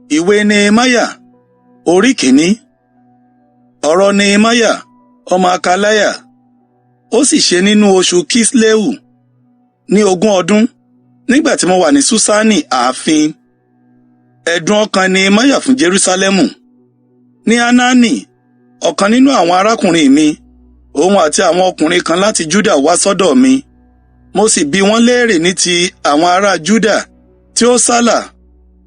Ìwé Nehemiah orí kìíní. Ọ̀rọ̀ Nehemiah ọmọ Hakaliah. Ó sì ṣe nínú oṣù Kisleu ní 20 ọdún, nígbà tí mo wà ní Ṣúṣánì ààfin. Ẹ̀dùn ọkàn Nehemiah fún Jerúsálẹ́mù. Ní Hanani, ọ̀kan nínú àwọn arákùnrin mi, òun àti àwọn ọkùnrin kan láti Júdà wá sọ́dọ̀ mi. Mo sì bi wọ́n léèrè ní ti àwọn ará Júdà tí ó sálà,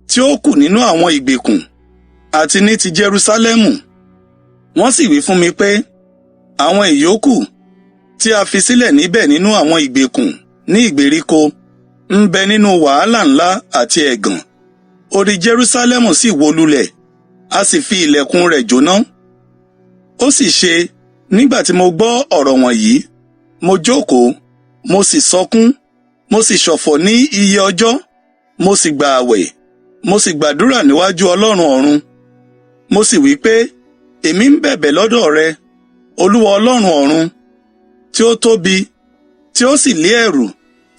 tí ó kù nínú àwọn ìgbèkùn, àti ní ti Jerúsálẹ́mù. Wọ́n sì wí fún mi pé, àwọn ìyókù tí a fi sílẹ̀ níbẹ̀ nínú àwọn ìgbèkùn ní ìgbèríko ń bẹ nínú wàhálà ńlá àti ẹ̀gàn. Odi Jerúsálẹ́mù sì wó lulẹ̀, a sì fi ilẹ̀kùn rẹ̀ jóná. Ó sì ṣe, nígbà tí mo gbọ́ ọ̀rọ̀ wọ̀nyí, mo jókòó, mo sì sọkún, mo sì ṣọ̀fọ̀ ní iye ọjọ́, mo sì gbà àwẹ̀, mo sì gbàdúrà níwájú Ọlọ́run ọ̀run. Mo sì wí pé, èmi ń bẹ̀bẹ̀ lọ́dọ̀ rẹ, Olúwa Ọlọ́run ọ̀run, tí ó tóbi, tí ó sì lé ẹ̀rù,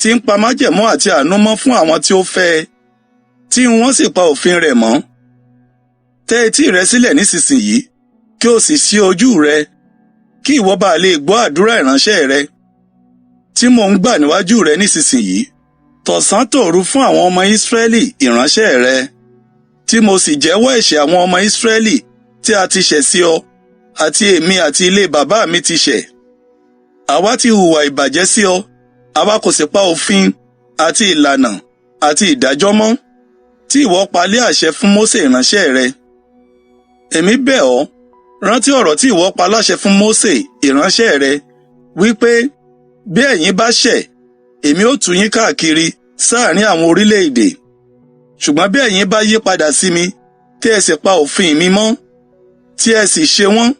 tí ń pa májẹ̀mú àti àánú mọ́ fún àwọn tí ó fẹ́ ẹ, tí wọ́n sì pa òfin rẹ̀ mọ́. Tẹ́ etí rẹ sílẹ̀ nísinsìnyí, kí o sì ṣí ojú rẹ, kí ìwọ bá lè gbọ́ àdúrà ìránṣẹ́ rẹ, tí mò ń gbà níwájú rẹ nísinsìnyí, tọ̀sán tòru fún àwọn ọmọ Ísírẹ́lì ìránṣẹ́ rẹ, tí mo sì jẹ́wọ́ ẹ̀ṣẹ̀ àwọn ọmọ Ísírẹ́lì tí a ti ṣẹ̀ sí ọ, àti èmi àti ilé bàbá mi ti ṣẹ̀. Àwa ti hùwà ìbàjẹ́ sí ọ, àwa kò sì pa òfin àti ìlànà àti ìdájọ́ mọ́, tí ìwọ pa lé àṣẹ fún Mósè ìránṣẹ́ rẹ. Èmi bẹ̀ ọ́, rántí ọ̀rọ̀ tí ìwọ pa láṣẹ fún Mósè ìránṣẹ́ rẹ, wípé bí ẹ̀yin bá ṣẹ̀, èmi ó tú yín káàkiri sáàrin àwọn orílẹ̀-èdè. Ṣùgbọ́n bí ẹ̀yin bá yí padà sí mi, tí ẹ sì pa òfin mi mọ́, tí ẹ sì ṣe wọ́n,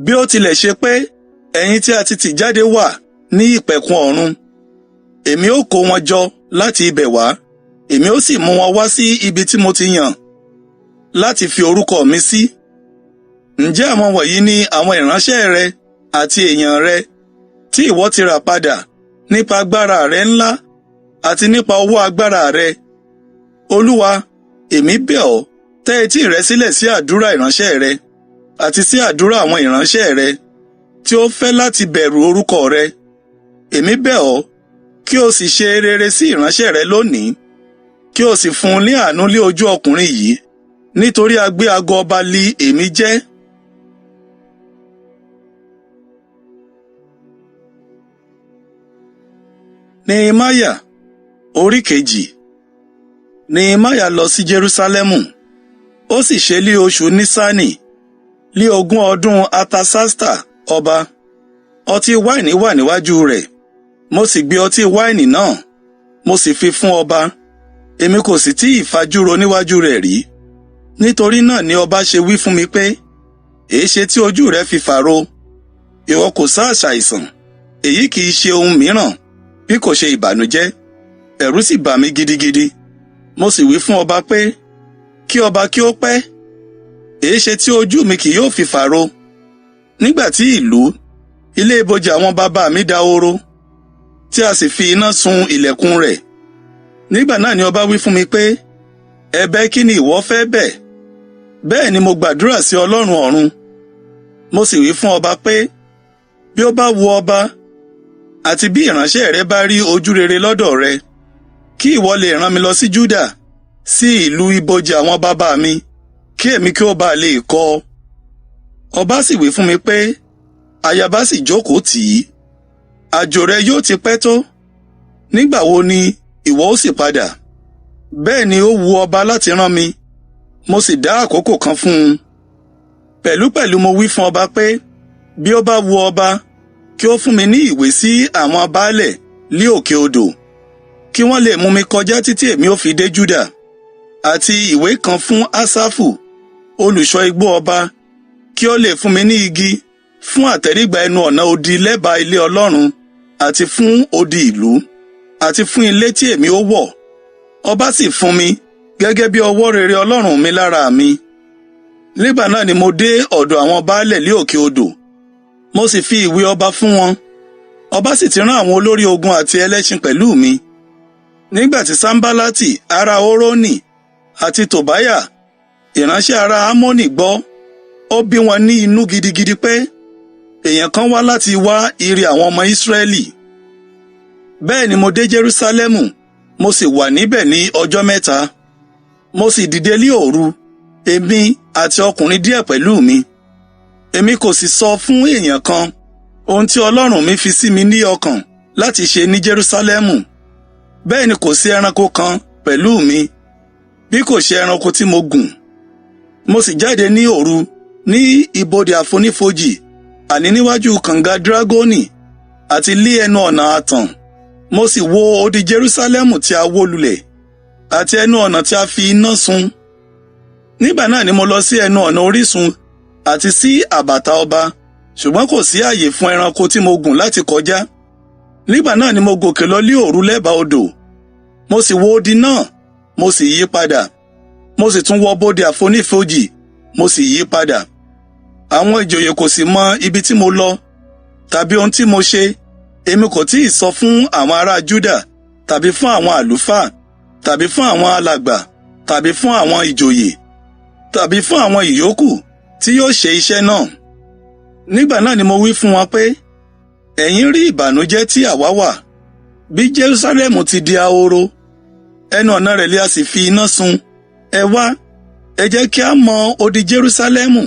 bí ó tilẹ̀ ṣe pé ẹ̀yin tí a ti tì jáde wà ní ìpẹ̀kun ọ̀run, èmi ó kó wọn jọ láti ibẹ̀ wá, èmi ó sì mú wọn wá sí ibi tí mo ti yàn láti fi orúkọ mi sí. Ǹjẹ́ àwọn wọ̀nyí ni àwọn ìránṣẹ́ rẹ àti èèyàn rẹ tí ìwọ ti rà padà nípa agbára rẹ ńlá àti nípa ọwọ́ agbára rẹ? Olúwa, èmi bẹ̀ ọ́, tẹ́ etí rẹ sílẹ̀ sí àdúrà ìránṣẹ́ rẹ àti sí àdúrà àwọn ìránṣẹ́ rẹ tí ó fẹ́ láti bẹ̀rù orúkọ rẹ. Èmi bẹ̀ ọ́, kí o sì ṣe rere sí ìránṣẹ́ rẹ lónìí, kí o sì fún un ní àánú lé ojú ọkùnrin yìí, nítorí a gbé ago ọba li èmi jẹ́. Nehemiah orí kejì. Nehemiah lọ sí Jerúsálẹ́mù, ó sì ṣe lé oṣù Nísánì, lé 20 ọdún Artasasta ọba. Ọtí wáìnì wà níwájú rẹ̀, mo sì gbé ọtí wáìnì náà, mo sì fi fún ọba. Èmi kò sì tí ì fajúro níwájú rẹ̀ rí. Nítorí náà ni ọba ṣe wí fún mi pé, èéṣe tí ojú rẹ fi fàro? Ìwọ kò sá ṣàìsàn, èyí kì í ṣe ohun mìíràn bí kò ṣe ìbànújẹ́. Ẹ̀rù sì bà mí gidigidi. Mo sì wí fún ọba pé, kí ọba kí ó pẹ́. Èéṣe tí ojú mi kì yóò fi fàro? Nígbà tí ìlú, ilé ibojì àwọn bàbá mi dahoro, tí a sì fi iná sun ilẹ̀kùn rẹ̀. Nígbà náà ni ọba wí fún mi pé, ẹ̀bẹ̀ kí ni ìwọ fẹ́ bẹ̀? Bẹ́ẹ̀ ni mo gbàdúrà sí Ọlọ́run ọ̀run. Mo sì wí fún ọba pé, bí ó bá wu ọba, àti bí ìránṣẹ́ rẹ bá rí ojú rere lọ́dọ̀ rẹ, kí ìwọ lè rán mi lọ sí Júdà, sí ìlú ibojì àwọn bàbá mi, kí èmi kí ó bá lè kọ́. Ọba sì wí fún mi pé, ayaba sì jókòó tì í. Àjò rẹ yóò ti pẹ́ tó. Nígbà wo ni ìwọ ó sì padà? Bẹ́ẹ̀ ni ó wu ọba láti rán mi, mo sì dá àkókò kan fún un. Pẹ̀lúpẹ̀lú mo wí fún ọba pé, bí ó bá wu ọba, kí ó fún mi ní ìwé sí àwọn baálẹ̀ lé òkè odò, kí wọ́n lè mú mi kọjá títí èmi ó fi dé Júdà, àti ìwé kan fún Asafu, olùṣọ́ igbó ọba, kí ó lè fún mi ní igi fún àtẹrígbà ẹnu ọ̀nà odi lẹ́bàá ilé Ọlọ́run, àti fún odi ìlú, àti fún ilé tí èmi ó wọ̀. Ọba sì fún mi gẹ́gẹ́ bí ọwọ́ rere Ọlọ́run mi lára mi. Nígbà náà ni mo dé ọ̀dọ̀ àwọn baálẹ̀ lé òkè odò, mo sì fi ìwé ọba fún wọn. Ọba sì ti rán àwọn olórí ogun àti ẹlẹ́ṣin pẹ̀lú mi. Nígbà tí Sanbalati ará Horoni àti Tòbáyà ìránṣẹ́ ará Ámónì gbọ́, ó bí wọn ní inú gidigidi pé èèyàn kan wá láti wá ire àwọn ọmọ Ísírẹ́lì. Bẹ́ẹ̀ ni mo dé Jerúsálẹ́mù, mo sì wà níbẹ̀ ní ọjọ́ 3. Mo sì dìde lí òru, èmi àti ọkùnrin díẹ̀ pẹ̀lú mi. Èmi kò sì sọ fún èèyàn kan ohun tí Ọlọ́run mi fi sí mi ní ọkàn láti ṣe ní Jerúsálẹ́mù. Bẹ́ẹ̀ ni kò sí ẹranko kan pẹ̀lú mi, bí kò ṣe ẹranko tí mo gùn. Mo sì jáde ní òru ní ibodè àfonífojì, àní níwájú kànga Dragoni àti lí ẹnu ọ̀nà ààtàn. Mo sì wo odi Jerúsálẹ́mù tí a wó lulẹ̀ àti ẹnu ọ̀nà tí a fi iná sun. Nígbà náà ni mo lọ sí ẹnu ọ̀nà orísun àti sí àbàtà ọba, ṣùgbọ́n kò sí àyè fún ẹranko tí mo gùn láti kọjá. Nígbà náà ni mo gòkè lọ lí òru lẹ́bàá odò. Mo sì wo odi náà, mo sì yí padà. Mo sì tún wọ bodè àfonífojì, mo sì yí padà. Àwọn ìjòyè kò sì mọ ibi tí mo lọ tàbí ohun tí mo ṣe. Èmi kò tí ì sọ fún àwọn ará Júdà tàbí fún àwọn àlùfáà tàbí fún àwọn alàgbà tàbí fún àwọn ìjòyè tàbí fún àwọn ìyókù tí yóò ṣe iṣẹ́ náà. Nígbà náà ni mo wí fún wọn pé, ẹ̀yin rí ìbànújẹ́ tí àwa wà, bí Jerúsálẹ́mù ti di ahoro, ẹnu ọ̀nà rẹ̀ lé a sì fi iná sun. Ẹ wá, ẹ jẹ́ kí a mọ odi Jerúsálẹ́mù,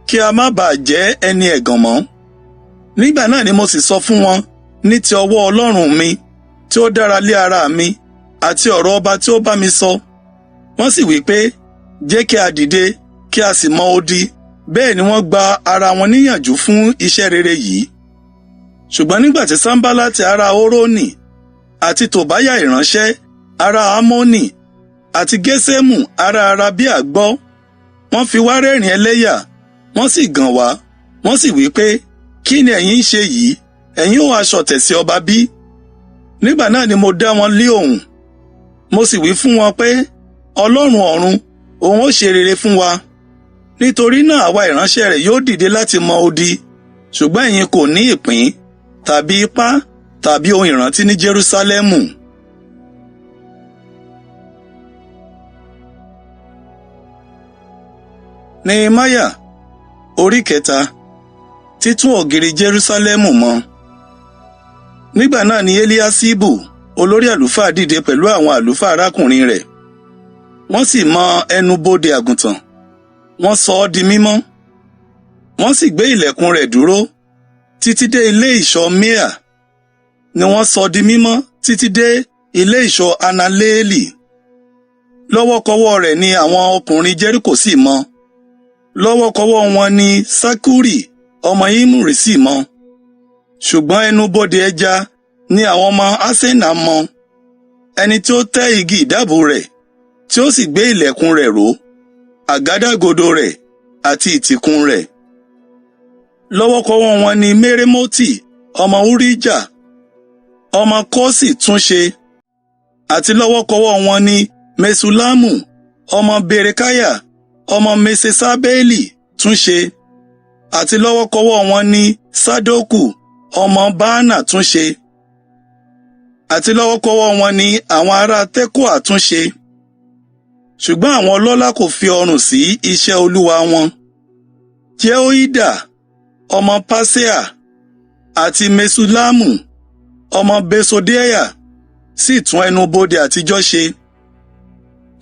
kí a má bàa jẹ́ ẹni ẹ̀gàn mọ́. Nígbà náà ni mo sì sọ fún wọn ní ti ọwọ́ Ọlọ́run mi tí ó dára lé ara mi àti ọ̀rọ̀ ọba tí ó bá mi sọ. Wọ́n sì wí pé, jẹ́ kí a dìde kí a sì mọ odi. Bẹ́ẹ̀ ni wọ́n gba ara wọn níyànjú fún iṣẹ́ rere yìí. Ṣùgbọ́n nígbà tí Sanbalati ará Horoni àti Tòbáyà ìránṣẹ́ ará Amoni àti Gẹ́sẹ́mù ará Arabia gbọ́, wọ́n fi wá rẹ́rìn ẹlẹ́yà, wọ́n sì gàn wá, wọ́n sì wí pé, kí ni ẹ̀yin ń ṣe yìí? Ẹ̀yin ó wá ṣọ̀tẹ̀ sí ọba bí? Nígbà náà ni mo dá wọn lé ohùn. Mo sì wí fún wọn pé, Ọlọ́run ọ̀run, òun ó ṣe rere fún wa. Nítorí náà àwa ìránṣẹ́ rẹ̀ yóò dìde láti mọ odi, ṣùgbọ́n ẹ̀yin kò ní ìpín tàbí ipá tàbí ohun ìrántí ní Jerúsálẹ́mù. Nehemiah orí 3, títún ògiri Jerúsálẹ́mù mọ́. Nígbà náà ni Eliasibu olórí àlùfáà dìde pẹ̀lú àwọn àlùfáà arákùnrin rẹ̀. Wọ́n sì mọ ẹnu bodè àgùntàn, wọ́n sọ ọ́ di mímọ́. Wọ́n sì gbé ilẹ̀kùn rẹ̀ dúró títí dé ilé ìṣọ́ Mea, ni wọ́n sọ di mímọ́ títí dé ilé ìṣọ́ Analeeli. Lọ́wọ́kọ́wọ́ rẹ̀ ni àwọn ọkùnrin Jẹ́ríkò sì mọ. Lọ́wọ́kọ́wọ́ wọn ni Sakuri ọmọ Imri sì mọ. Ṣùgbọ́n ẹnu bodè ẹja ni àwọn ọmọ Asena mọ, ẹni tí ó tẹ́ igi ìdábùú rẹ̀, tí ó sì gbé ilẹ̀kùn rẹ̀ ró, àgádágodo rẹ̀ àti ìtìkùn rẹ̀. Lọ́wọ́kọ́wọ́ wọn ni Meremoti ọmọ Urija ọmọ Kosi tún ṣe, àti lọ́wọ́kọ́wọ́ wọn ni Mesulamu ọmọ Berekaya ọmọ Mesesabeli tún ṣe, àti lọ́wọ́kọ́wọ́ wọn ni Sadoku ọmọ Baana tún ṣe, àti lọ́wọ́kọ́wọ́ wọn ni àwọn ará Tekoa tún ṣe. Ṣùgbọ́n àwọn ọlọ́lá kò fi ọrùn sí iṣẹ́ Olúwa wọn. Jehoida ọmọ Pasea àti Mesulamu ọmọ Besodeiah sì tún ẹnu bodè àtijọ́ ṣe.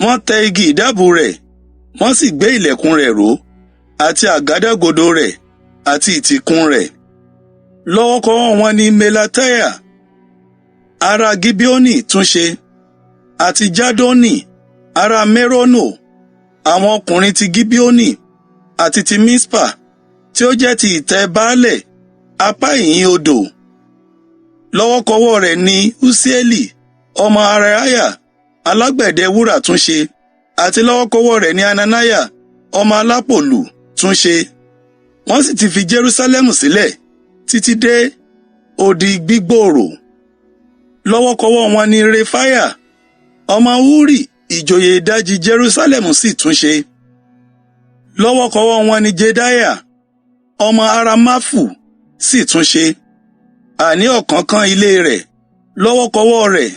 Wọ́n tẹ igi ìdábùú rẹ̀, wọ́n sì gbé ilẹ̀kùn rẹ̀ ró, àti àgádágodo rẹ̀ àti ìtìkùn rẹ̀. Lọ́wọ́kọ́wọ́ wọn ni Melatiah ará Gibeoni tún ṣe, àti Jadoni ará Merono, àwọn ọkùnrin ti Gibeoni àti ti Mispa, tí ó jẹ́ ti ìtẹ́ baálẹ̀ apá ìhín odò. Lọ́wọ́kọ́wọ́ rẹ̀ ni Usieli ọmọ Haraiah alágbẹ̀dẹ wúrà tún ṣe, àti lọ́wọ́kọ́wọ́ rẹ̀ ni Hananiah ọmọ alápòlù tún ṣe. Wọ́n sì ti fi Jerúsálẹ́mù sílẹ̀ títí dé odi gbígbòòrò. Lọ́wọ́kọ́wọ́ wọn ni Refaiah ọmọ Huri ìjòyè ìdajì Jerúsálẹ́mù sì tún ṣe. Lọ́wọ́kọ́wọ́ wọn ni Jedaiah ọmọ Aramafu sì tún ṣe. Àní ọ̀kánkán ilé rẹ̀. Lọ́wọ́kọ́wọ́ rẹ̀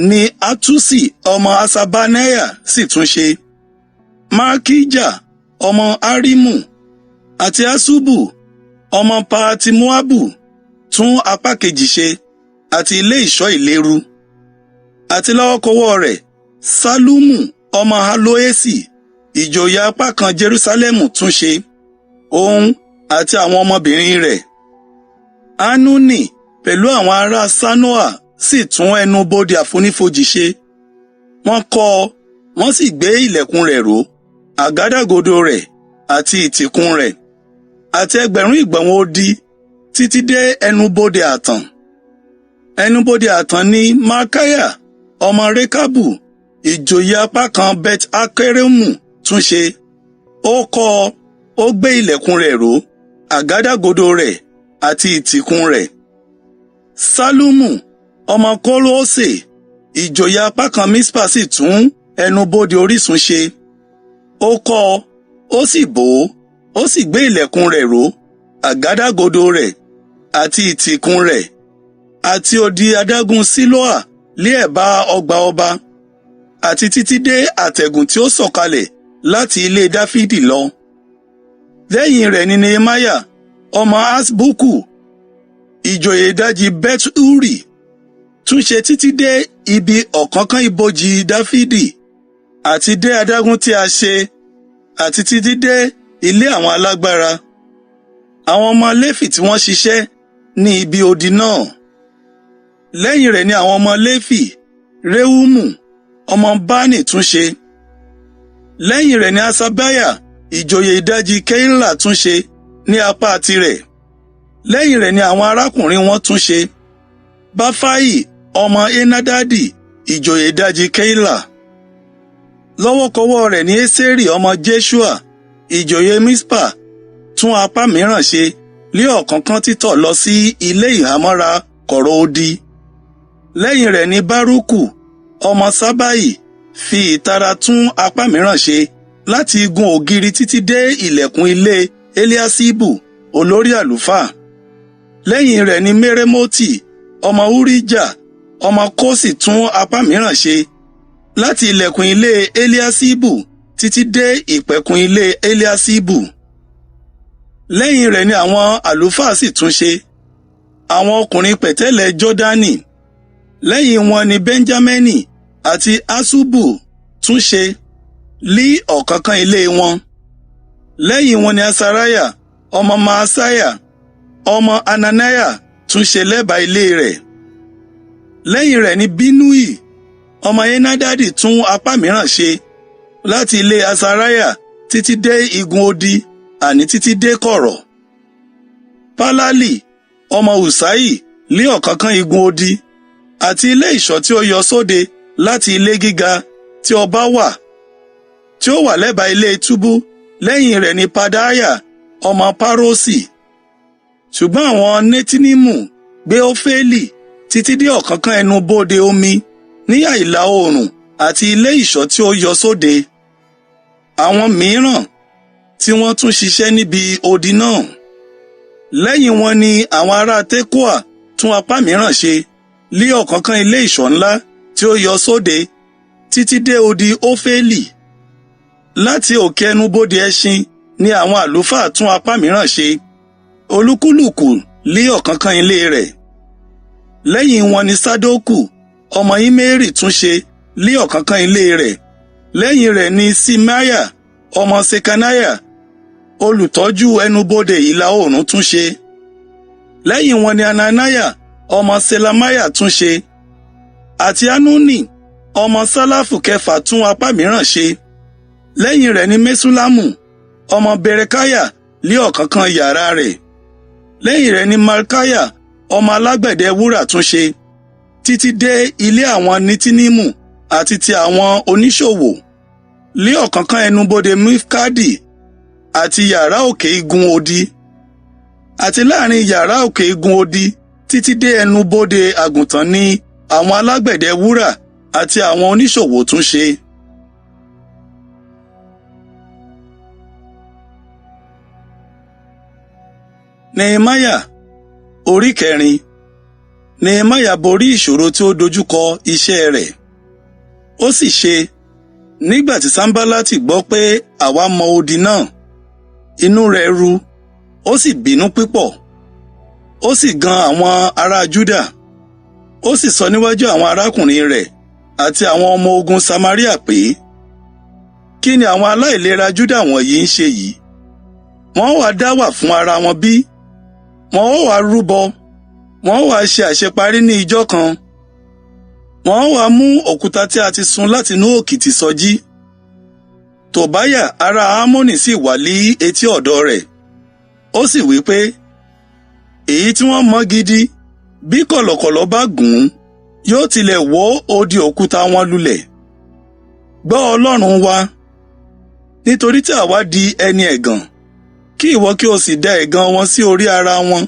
ni Atusi ọmọ Haṣabaniah sì tún ṣe. Malkijah ọmọ Harimu àti Haṣubu ọmọ Pahati-Moabu tún apá kejì ṣe àti ilé ìṣọ́ ìléru. Àti lọ́wọ́kọ́wọ́ rẹ̀ Ṣallumu ọmọ Hallohesi ìjòyè apá kan Jerusalẹmu tún ṣe, òun àti àwọn ọmọbìnrin rẹ̀. Hanuni pẹ̀lú àwọn ará Sanoa sì tún ẹnu-bodè àfonífojì ṣe. Wọ́n kọ́ ọ, wọ́n sì gbé ìlẹ̀kùn rẹ̀ ró, àgádágodo rẹ̀ àti ìtìkùn rẹ̀, àti 2,000 ìgbọ̀nwọ́ odi títí dé ẹnu-bodè ààtàn. Ẹnu-bodè ààtàn ní Malkiah ọmọ Rekabu ìjòyè apá kan Bet-Hakkeremu tún ṣe. Ó kọ́ ọ, ó gbé ìlẹ̀kùn rẹ̀ ró, àgádágodo rẹ̀ àti ìtìkùn rẹ̀. Ṣallumu ọmọ Kol-Hose ìjòyè apá kan Mispa sì tún ẹnu-bodè orísun ṣe. Ó kọ́ ọ, ó sì bò ó, ó sì gbé ìlẹ̀kùn rẹ̀ ró, àgádágodo rẹ̀ àti ìtìkùn rẹ̀, àti odi adágún Siloa lé ẹ̀bá ọgbà ọba, àti títí dé àtẹ̀gùn tí ó sọ̀kalẹ̀ láti ilé Dáfídì lọ. Lẹ́yìn rẹ̀ ni Nehemiah ọmọ Asbuku ìjòyè ìdajì Bet-Huri tún ṣe títí dé ibi ọ̀kánkán ibojì Dáfídì àti dé adágún tí a ṣe àti títí dé ilé àwọn alágbára. Àwọn ọmọ Léfì tí wọ́n ṣiṣẹ́ ní ibi odi náà. Lẹ́yìn rẹ̀ ni àwọn ọmọ Léfì Rehumu ọmọ Bani tún ṣe. Lẹ́yìn rẹ̀ ni Haṣabiah ìjòyè ìdajì Keila tún ṣe ní apá tirẹ̀. Lẹ́yìn rẹ̀ ni àwọn arákùnrin wọn tún ṣe. Bafai ọmọ Henadadi ìjòyè ìdajì Keila. Lọ́wọ́kọ́wọ́ rẹ̀ ni Eseri ọmọ Jeṣua ìjòyè Mispa tún apá mìíràn ṣe lé ọ̀kánkán títọ̀ lọ sí ilé ìhámọ́ra kọ̀rọ̀ odi. Lẹ́yìn rẹ̀ ni Baruku ọmọ Sabai fi ìtara tún apá mìíràn ṣe láti igun ògiri títí dé ilẹ̀kùn ilé Eliaṣibu olórí àlùfáà. Lẹ́yìn rẹ̀ ni Meremoti ọmọ Urijah ọmọ Kosi tún apá mìíràn ṣe láti ilẹ̀kùn ilé Eliaṣibu títí dé ìpẹ̀kun ilé Eliaṣibu. Lẹ́yìn rẹ̀ ni àwọn àlùfáà sì tún ṣe, àwọn ọkùnrin pẹ̀tẹ́lẹ̀ Jọ́dánì. Lẹ́yìn wọn ni Benjamini àti Haṣubu tún ṣe lí ọ̀kánkán ilé wọn. Lẹ́yìn wọn ni Asariah ọmọ Maaseiah ọmọ Ananiah tún ṣe lẹ́bàá ilé rẹ̀. Lẹ́yìn rẹ̀ ni Binnui ọmọ Henadadi tún apá mìíràn ṣe láti ilé Asariah títí dé igun odi àní títí dé kọ̀rọ̀. Palali ọmọ Usai lé ọ̀kánkán igun odi àti ilé ìṣọ́ tí ó yọ sóde láti ilé gíga tí ọba wà, tí ó wà lẹ́bàá ilé túbú. Lẹ́yìn rẹ̀ ni Pedaiah ọmọ Paroṣi. Ṣùgbọ́n àwọn Netinimu gbé Ofeli títí dé ọ̀kánkán ẹnu bodè omi níhà ìlà oòrùn àti ilé ìṣọ́ tí ó yọ sóde. Àwọn mìíràn tí wọ́n tún ṣiṣẹ́ níbi odi náà. Lẹ́yìn wọn ni àwọn ará Tekoa tún apá mìíràn ṣe lé ọ̀kánkán ilé ìṣọ́ ńlá tí ó yọ sóde títí dé odi Ofeli. Láti òkè ẹnubodè ẹṣin ni àwọn àlùfáà tún apá mìíràn ṣe, olúkúlùkù lé ọ̀kánkán ilé rẹ̀. Lẹ́yìn wọn ni Sadoku ọmọ Immeri tún ṣe lé ọ̀kánkán ilé rẹ̀. Lẹ́yìn rẹ̀ ni Ṣemaiah ọmọ Ṣekaniah olùtọ́jú ẹnubodè ìlà oòrùn tún ṣe. Lẹ́yìn wọn ni Hananiah ọmọ Ṣelemiah tún ṣe. Àti Hanuni ọmọ Salafu kẹfà tún apá mìíràn ṣe. Lẹ́yìn rẹ̀ ni Meṣullamu ọmọ Berekiah lé ọ̀kánkán yàrá rẹ̀. Lẹ́yìn rẹ̀ ni Malkiah ọmọ alágbẹ̀dẹ wúrà tún ṣe, títí dé ilé àwọn Netinimu àti ti àwọn oníṣòwò, lé ọ̀kánkán ẹnubodè Mifkadi àti yàrá òkè igun odi, àti láàrin yàrá òkè igun odi títí dé ẹnubodè àgùntàn ni àwọn alágbẹ̀dẹ wúrà àti àwọn oníṣòwò tún ṣe. Nehemiah orí kẹrin. Nehemiah borí ìṣòro tí ó dojúkọ iṣẹ́ rẹ̀. Ó sì ṣe, Nígbà tí Sanballati gbọ́ pé àwa mọ odi náà, inú rẹ̀ ru, ó sì bínú pípọ̀. Ó sì gan àwọn ará Júdà. Ó sì sọ níwájú àwọn arákùnrin rẹ̀ àti àwọn ọmọ ogun Samaria pé, kí ni àwọn aláìlera Júdà wọ̀nyí ń ṣe yìí? Wọ́n wá dá wà fún ara wọn bí? Wọ́n ó wá rúbọ, wọ́n ó wá ṣe àṣeparí ní ijọ́ kan. Wọ́n ó wá mú òkúta tí a ti sun látinú òkìtì sọjí. Tòbáyà ará Ámónì sì wà lí etí ọ̀dọ̀ rẹ̀. Ó sì wí pé, èyí tí wọ́n mọ́ gidi, bí kọ̀lọ̀kọ̀lọ̀ bá gùn ún, yóò tilẹ̀ wó odi òkúta wọn lulẹ̀. Gbọ́ Ọlọ́run wa, nítorí tí àwa di ẹni ẹ̀gàn, kí ìwọ kí o sì da ẹ̀gàn wọn sí orí ara wọn,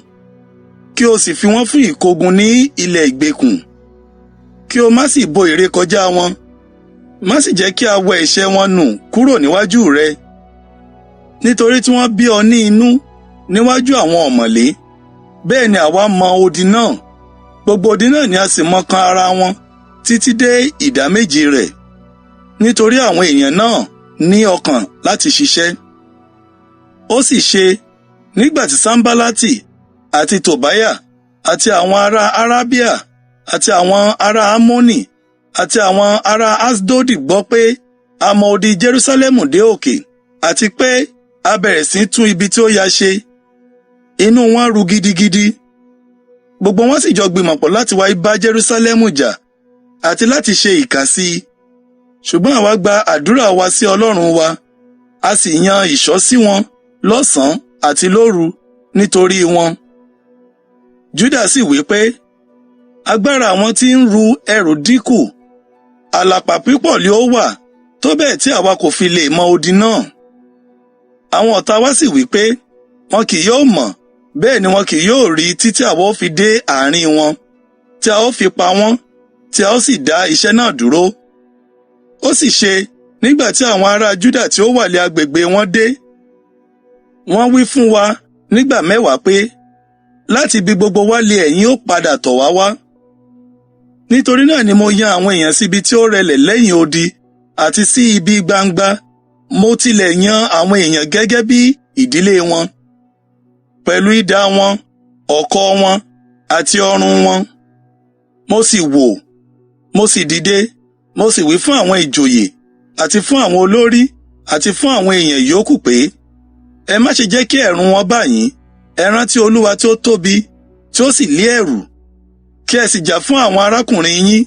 kí o sì fi wọ́n fún ìkógun ní ilẹ̀ ìgbèkùn, kí o má sì bo ìrékọjá wọn, má sì jẹ́ kí a wẹ ẹ̀ṣẹ̀ wọn nù kúrò níwájú rẹ, nítorí tí wọ́n bí ọ ní inú níwájú àwọn ọ̀mọ̀lé. Bẹ́ẹ̀ ni àwa mọ odi náà, gbogbo odi náà ni a sì mọ kan ara wọn títí dé ìdá méjì rẹ̀, nítorí àwọn èèyàn náà ní ọkàn láti ṣiṣẹ́. Ó sì ṣe, nígbà tí Sanballati àti Tòbáyà àti àwọn ará Arábíà àti àwọn ará Ammoni àti àwọn ará Asdodi gbọ́ pé a mọ odi Jerúsálẹ́mù dé òkè, àti pé a bẹ̀rẹ̀ sí tún ibi tí ó ya ṣe, inú wọn ru gidigidi. Gbogbo wọn sì jọ gbìmọ̀pọ̀ láti wá bá Jerúsálẹ́mù jà àti láti ṣe ìkà sí i. Ṣùgbọ́n àwa gba àdúrà wa sí Ọlọ́run wa, a sì yan ìṣọ́ sí wọn lọ́sàn-án àti lóru nítorí wọn. Júdà sì wí pé, agbára àwọn tí ń ru ẹrù dínkù, àlàpà pípọ̀ lé ó wà, tó bẹ́ẹ̀ tí àwa kò fi lè mọ odi náà. Àwọn ọ̀tá wa sì wí pé, wọn kì yóò mọ̀, bẹ́ẹ̀ ni wọn kì yóò rí títí àwa ó fi dé àárín wọn, tí a ó fi pa wọ́n, tí a ó sì dá iṣẹ́ náà dúró. Ó sì ṣe, nígbà tí àwọn ará Júdà tí ó wà lé agbègbè wọn dé, wọ́n wí fún wa nígbà mẹ́wàá pé, láti ibi gbogbo wá lé ẹ̀yin ó padà tọ̀ wá wá. Nítorí náà ni mo yan àwọn èèyàn síbi tí ó rẹlẹ̀ lẹ́yìn odi àti sí ibi gbangba. Mo tilẹ̀ yan àwọn èèyàn gẹ́gẹ́ bí ìdílé wọn, pẹ̀lú idà wọn, ọ̀kọ̀ wọn àti ọrun wọn. Mo sì wò, mo sì dìde, mo sì wí fún àwọn ìjòyè àti fún àwọn olórí àti fún àwọn èèyàn yòókù pé, ẹ má ṣe jẹ́ kí ẹ̀rù wọn bà yín, ẹ rántí Olúwa tí ó tóbi, tí ó sì lé ẹ̀rù, kí ẹ sì jà fún àwọn arákùnrin yín,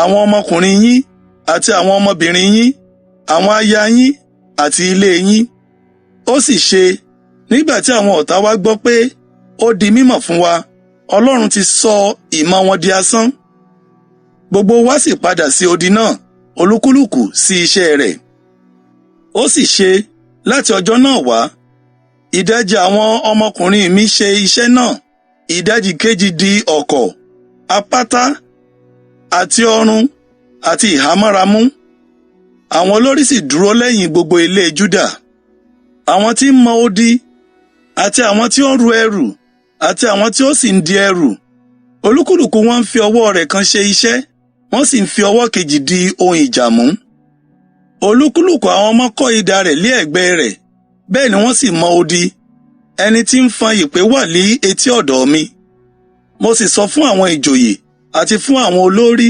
àwọn ọmọkùnrin yín àti àwọn ọmọbìnrin yín, àwọn aya yín àti ilé yín. Ó sì ṣe, nígbà tí àwọn ọ̀tá wa gbọ́ pé ó di mímọ̀ fún wa, Ọlọ́run ti sọ ìmọ̀ wọn di asán. Gbogbo wa sì padà sí odi náà, olúkúlùkù sí iṣẹ́ rẹ̀. Ó sì ṣe, láti ọjọ́ náà wá, ìdajì àwọn ọmọkùnrin mi ṣe iṣẹ́ náà, ìdajì kejì di ọ̀kọ̀, apátá, àti ọrun, àti ìhámọ́ramú. Àwọn olórí sì dúró lẹ́yìn gbogbo ilé Júdà. Àwọn tí ń mọ odi, àti àwọn tí ó ń ru ẹrù, àti àwọn tí ó sì ń di ẹrù. Olúkúlùkù wọn ń fi ọwọ́ rẹ̀ kan ṣe iṣẹ́, wọ́n sì ń fi ọwọ́ kejì di ohun ìjà mú. Olúkúlùkù àwọn ọmọ kọ́ idà rẹ̀ lé ẹ̀gbẹ́ rẹ̀, bẹ́ẹ̀ ni wọ́n sì mọ odi. Ẹni tí ń fan ìpè wà lí etí ọ̀dọ̀ mi. Mo sì sọ fún àwọn ìjòyè àti fún àwọn olórí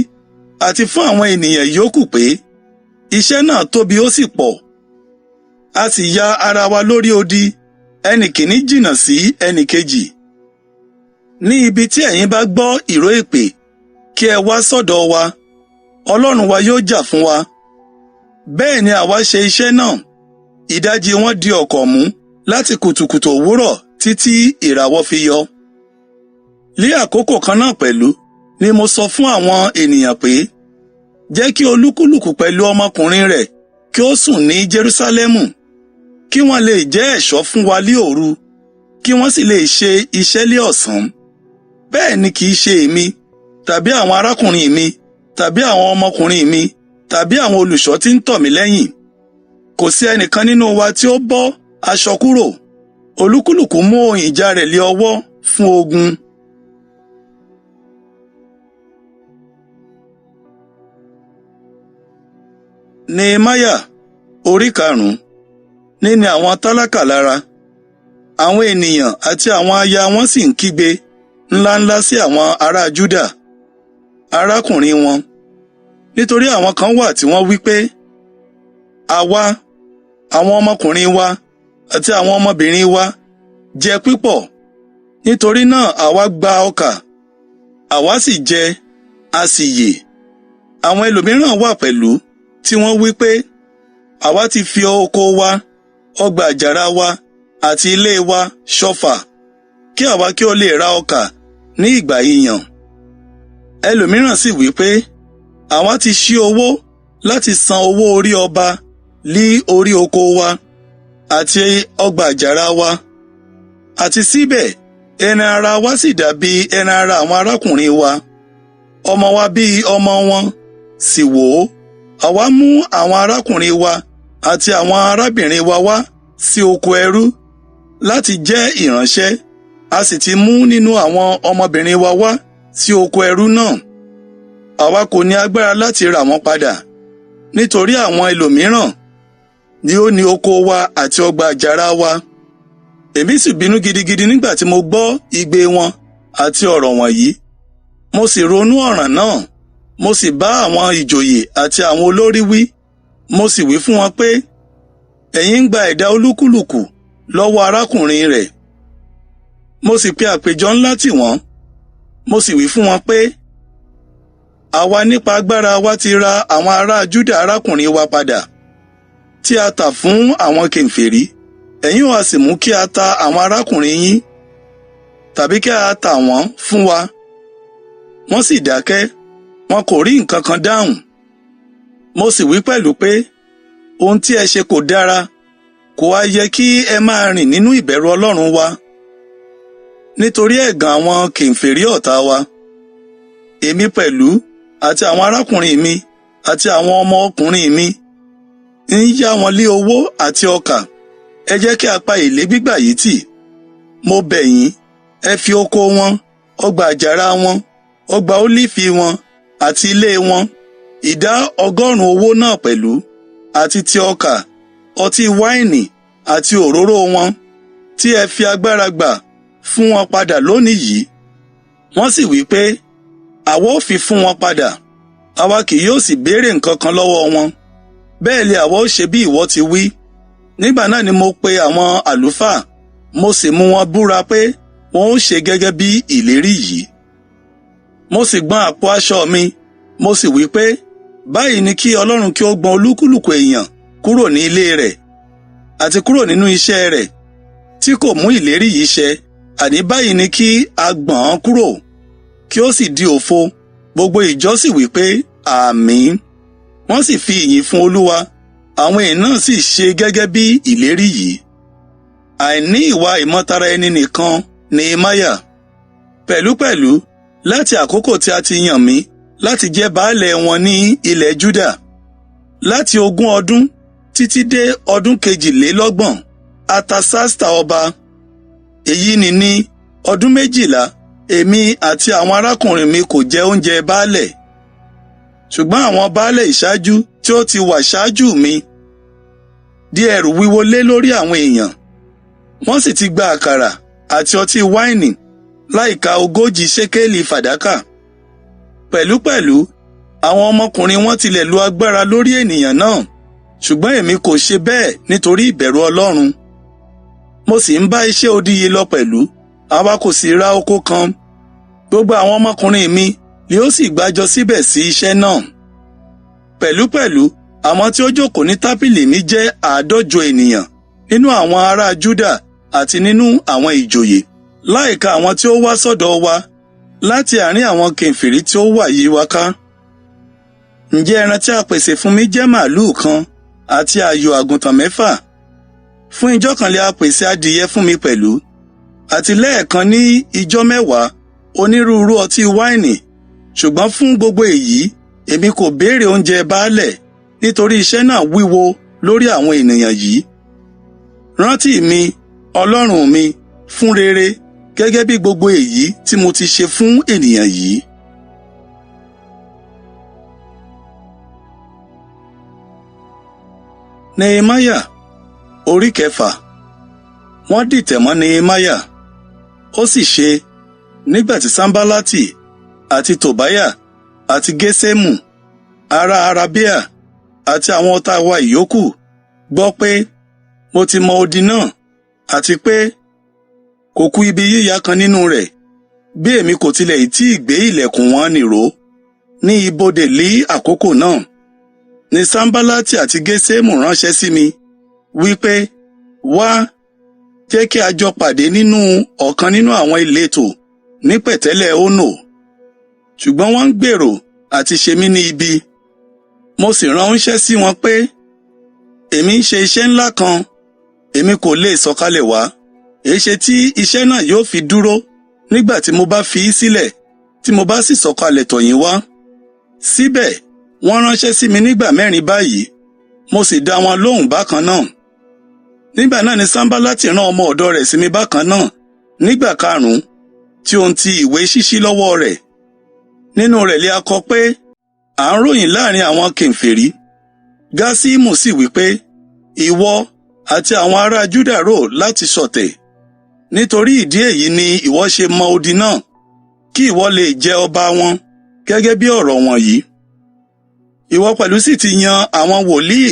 àti fún àwọn ènìyàn yòókù pé, iṣẹ́ náà tóbi ó sì pọ̀. A sì ya ara wa lórí odi, ẹnì kìíní jìnnà sí ẹnì kejì. Ní ibi tí ẹ̀yin bá gbọ́ ìró ìpè, kí ẹ wá sọ́dọ̀ wa, Ọlọ́run wa yóò jà fún wa. Bẹ́ẹ̀ ni àwa ṣe iṣẹ́ náà. Ìdajì wọn di ọ̀kọ̀ mú láti kùtùkùtù òwúrọ̀ títí ìràwọ̀ fi yọ. Ní àkókò kan náà pẹ̀lú ni mo sọ fún àwọn ènìyàn pé, jẹ́ kí olúkúlùkù pẹ̀lú ọmọkùnrin rẹ̀ kí ó sùn ní Jerúsálẹ́mù, kí wọ́n lè jẹ́ ẹ̀ṣọ́ fún wa lí òru, kí wọ́n sì lè ṣe iṣẹ́ lé ọ̀sán. Bẹ́ẹ̀ ni kì í ṣe èmi, tàbí àwọn arákùnrin mi, tàbí àwọn ọmọkùnrin mi, tàbí àwọn olùṣọ́ tí ń tọ̀ mí lẹ́yìn. Kò sí ẹnìkan nínú wa tí ó bọ́ aṣọ kúrò. Olúkúlùkù mú ohun ìjà rẹ̀ lé ọwọ́ fún ogun. Nehemiah orí karùn-ún. Níní àwọn tálákà lára. Àwọn ènìyàn àti àwọn aya wọn sì ń kígbe ńláńlá sí àwọn ará Júdà, arákùnrin wọn, nítorí àwọn kan wà tí wọ́n wí pé, àwa, àwọn ọmọkùnrin wa àti àwọn ọmọbìnrin wa jẹ pípọ̀, nítorí náà àwa gba ọkà, àwa sì jẹ, a sì yè. Àwọn ẹlòmíràn wà pẹ̀lú tí wọ́n wí pé, àwa ti fi oko wa, ọgbà àjàrà wa àti ilé wa ṣọ̀fà, kí àwa kí ó lè ra ọkà ní ìgbà ìyàn. Ẹlòmíràn sì wí pé, àwa ti ṣí owó láti san owó orí ọba lí orí oko wa àti ọgbà àjàrà wa. Àti síbẹ̀ ẹran ara wa sì dàbí ẹran ara àwọn arákùnrin wa, ọmọ wa bí ọmọ wọn. Sì wò ó, àwa mú àwọn arákùnrin wa àti àwọn arábìnrin wa wá sí oko ẹrú láti jẹ́ ìránṣẹ́, a sì ti mú nínú àwọn ọmọbìnrin wa wá sí oko ẹrú náà. Àwa kò ní agbára láti rà wọ́n padà, nítorí àwọn ẹlòmíràn ni ó ní oko wa àti ọgbà àjàrà wa. Èmi sì bínú gidigidi nígbà tí mo gbọ́ igbe wọn àti ọ̀rọ̀ wọ̀nyí. Mo sì ronú ọ̀ràn náà, mo sì bá àwọn ìjòyè àti àwọn olórí wí, mo sì wí fún wọn pé, ẹ̀yin ń gba ẹ̀dá olúkúlùkù lọ́wọ́ arákùnrin rẹ̀. Mo sì pe àpéjọ ńlá tì wọ́n, mo sì wí fún wọn pé, àwa nípa agbára wa ti ra àwọn ará Júdà arákùnrin wa padà, tí a tà fún àwọn kèfèrí. Ẹ̀yin ó sì mú kí a ta àwọn arákùnrin yín, tàbí kí a tà wọ́n fún wa. Wọ́n sì dákẹ́, wọn kò rí nǹkan kan dáhùn. Mo sì wí pẹ̀lú pé, ohun tí ẹ ṣe kò dára, kò wá yẹ kí ẹ máa rìn nínú ìbẹ̀rù Ọlọ́run wa, nítorí ẹ̀gàn àwọn kèfèrí ọ̀tá wa. Èmi pẹ̀lú àti àwọn arákùnrin mi àti àwọn ọmọ ọkùnrin mi ń yá wọn lé owó àti ọkà. Ẹ jẹ́ kí a pa èlé gbígbà yìí tì. Mo bẹ̀ yín, ẹ fi oko wọn, ọgbà àjàrà wọn, ọgbà ólífì wọn àti ilé wọn, ìdá 100 owó náà pẹ̀lú, àti ti ọkà, ọtí wáìnì àti òróró wọn, tí ẹ fi agbára gbà fún wọn padà lónìí yìí. Wọ́n sì wí pé, àwa ó fi fún wọn padà, àwa kì yóò sì béèrè nǹkan kan lọ́wọ́ wọn. Bẹ́ẹ̀ ni àwa ó ṣe bí ìwọ ti wí. Nígbà náà ni mo pe àwọn àlùfáà, mo sì mú wọn búra pé wọn ó ṣe gẹ́gẹ́ bí ìlérí yìí. Mo sì gbọn àpò aṣọ mi, mo sì wí pé, báyìí ni kí Ọlọ́run kí ó gbọn olúkúlùkù èèyàn kúrò ní ilé rẹ̀ àti kúrò nínú iṣẹ́ rẹ̀ tí kò mú ìlérí yìí ṣẹ. Àní báyìí ni kí a gbọ̀n án kúrò, kí ó sì di òfo. Gbogbo ìjọ sì wí pé, àmín. Wọ́n sì fi ìyìn fún Olúwa. Àwọn èèyàn náà sì ṣe gẹ́gẹ́ bí ìlérí yìí. Àìní ìwà ìmọ̀tara ẹni nìkan Nehemiah. Pẹ̀lúpẹ̀lú, láti àkókò tí a ti yàn mí láti jẹ́ baálẹ̀ wọn ní ilẹ̀ Júdà, láti 20 ọdún títí dé ọdún 32 Artasasta ọba, èyí ni ní ọdún 12, èmi àti àwọn arákùnrin mi kò jẹ oúnjẹ baálẹ̀. Ṣùgbọ́n àwọn baálẹ̀ ìṣáájú tí ó ti wà ṣáájú mi di ẹrù wíwo lé lórí àwọn èèyàn. Wọ́n sì ti gba àkàrà àti ọtí wáìnì láìka 40 ṣékélì fàdákà. Pẹ̀lúpẹ̀lú, àwọn ọmọkùnrin wọn tilẹ̀ lu agbára lórí ènìyàn náà, ṣùgbọ́n èmi kò ṣe bẹ́ẹ̀ nítorí ìbẹ̀rù Ọlọ́run. Mo sì ń bá iṣẹ́ odi yìí lọ pẹ̀lú, àwa kò sì ra oko kan. Gbogbo àwọn ọmọkùnrin mi ni ó sì gbàjọ síbẹ̀ sí iṣẹ́ náà. Pẹ̀lúpẹ̀lú, àwọn tí ó jókòó ní tábìlì mi jẹ́ 150 ènìyàn nínú àwọn ará Júdà àti nínú àwọn ìjòyè, láìka àwọn tí ó wá sọ́dọ̀ wa láti àárín àwọn kèfèrí tí ó wà yí wa ká. Ǹjẹ́ ẹran tí a pèsè fún mi jẹ́ màlúù kan àti ààyò àgùntàn 6? Fún ijọ́ kan lè a pèsè adìyẹ fún mi pẹ̀lú, àti lẹ́ẹ̀kan ní ijọ́ 10 onírúurú ọtí wáìnì. Ṣùgbọ́n fún gbogbo èyí, èmi kò béèrè oúnjẹ baálẹ̀, nítorí iṣẹ́ náà wíwo lórí àwọn ènìyàn yìí. Rántí mi, Ọlọ́run mi, fún rere, gẹ́gẹ́ bí gbogbo èyí tí mo ti ṣe fún ènìyàn yìí. Nehemiah orí kẹfà. Wọ́n dìtẹ̀ mọ́ Nehemiah. Ó sì ṣe, nígbà tí Sanbalati àti Tobiah àti Geṣemu ará Arabia àti àwọn ọ̀tá wa ìyókù gbọ́ pé mo ti mọ odi náà, àti pé kò kù ibi yíya kan nínú rẹ̀, bí èmi kò tilẹ̀ tí ì gbé ilẹ̀kùn wọn nìró ní ibodè lí àkókò náà, ni Sanbalati àti Geṣemu ránṣẹ́ sí mi wípé, wá, jẹ́ kí a jọ pàdé nínú ọ̀kan nínú àwọn ìletò ní pẹ̀tẹ́lẹ̀ Ono. Ṣùgbọ́n wọ́n ń gbèrò àti ṣe mí ní ibi. Mo sì ránṣẹ́ sí wọn pé, èmi ń ṣe iṣẹ́ ńlá kan, èmi kò lè sọ̀kalẹ̀ wá. Èéṣe tí iṣẹ́ náà yóò fi dúró nígbà tí mo bá fi í sílẹ̀, tí mo bá sì sọ̀kalẹ̀ tọ̀ yín wá? Síbẹ̀ wọ́n ránṣẹ́ sí mi nígbà mẹ́rin báyìí, mo sì dá wọn lóhùn bákan náà. Nígbà náà ni Sanbalati rán ọmọ ọ̀dọ̀ rẹ̀ sí mi bákan náà nígbà karùn-ún, tí ó ń ti ìwé ṣíṣí lọ́wọ́ rẹ̀. Nínú rẹ̀ lè a kọ pé, à ń ròyìn láàrin àwọn kèfèrí. Gásímù sì wí pé, ìwọ àti àwọn ará Júdà rò láti ṣọ̀tẹ̀. Nítorí ìdí èyí ni ìwọ ṣe mọ odi náà, kí ìwọ lè jẹ ọba wọn gẹ́gẹ́ bí ọ̀rọ̀ wọ̀nyí. Ìwọ pẹ̀lú sì ti yan àwọn wòlíì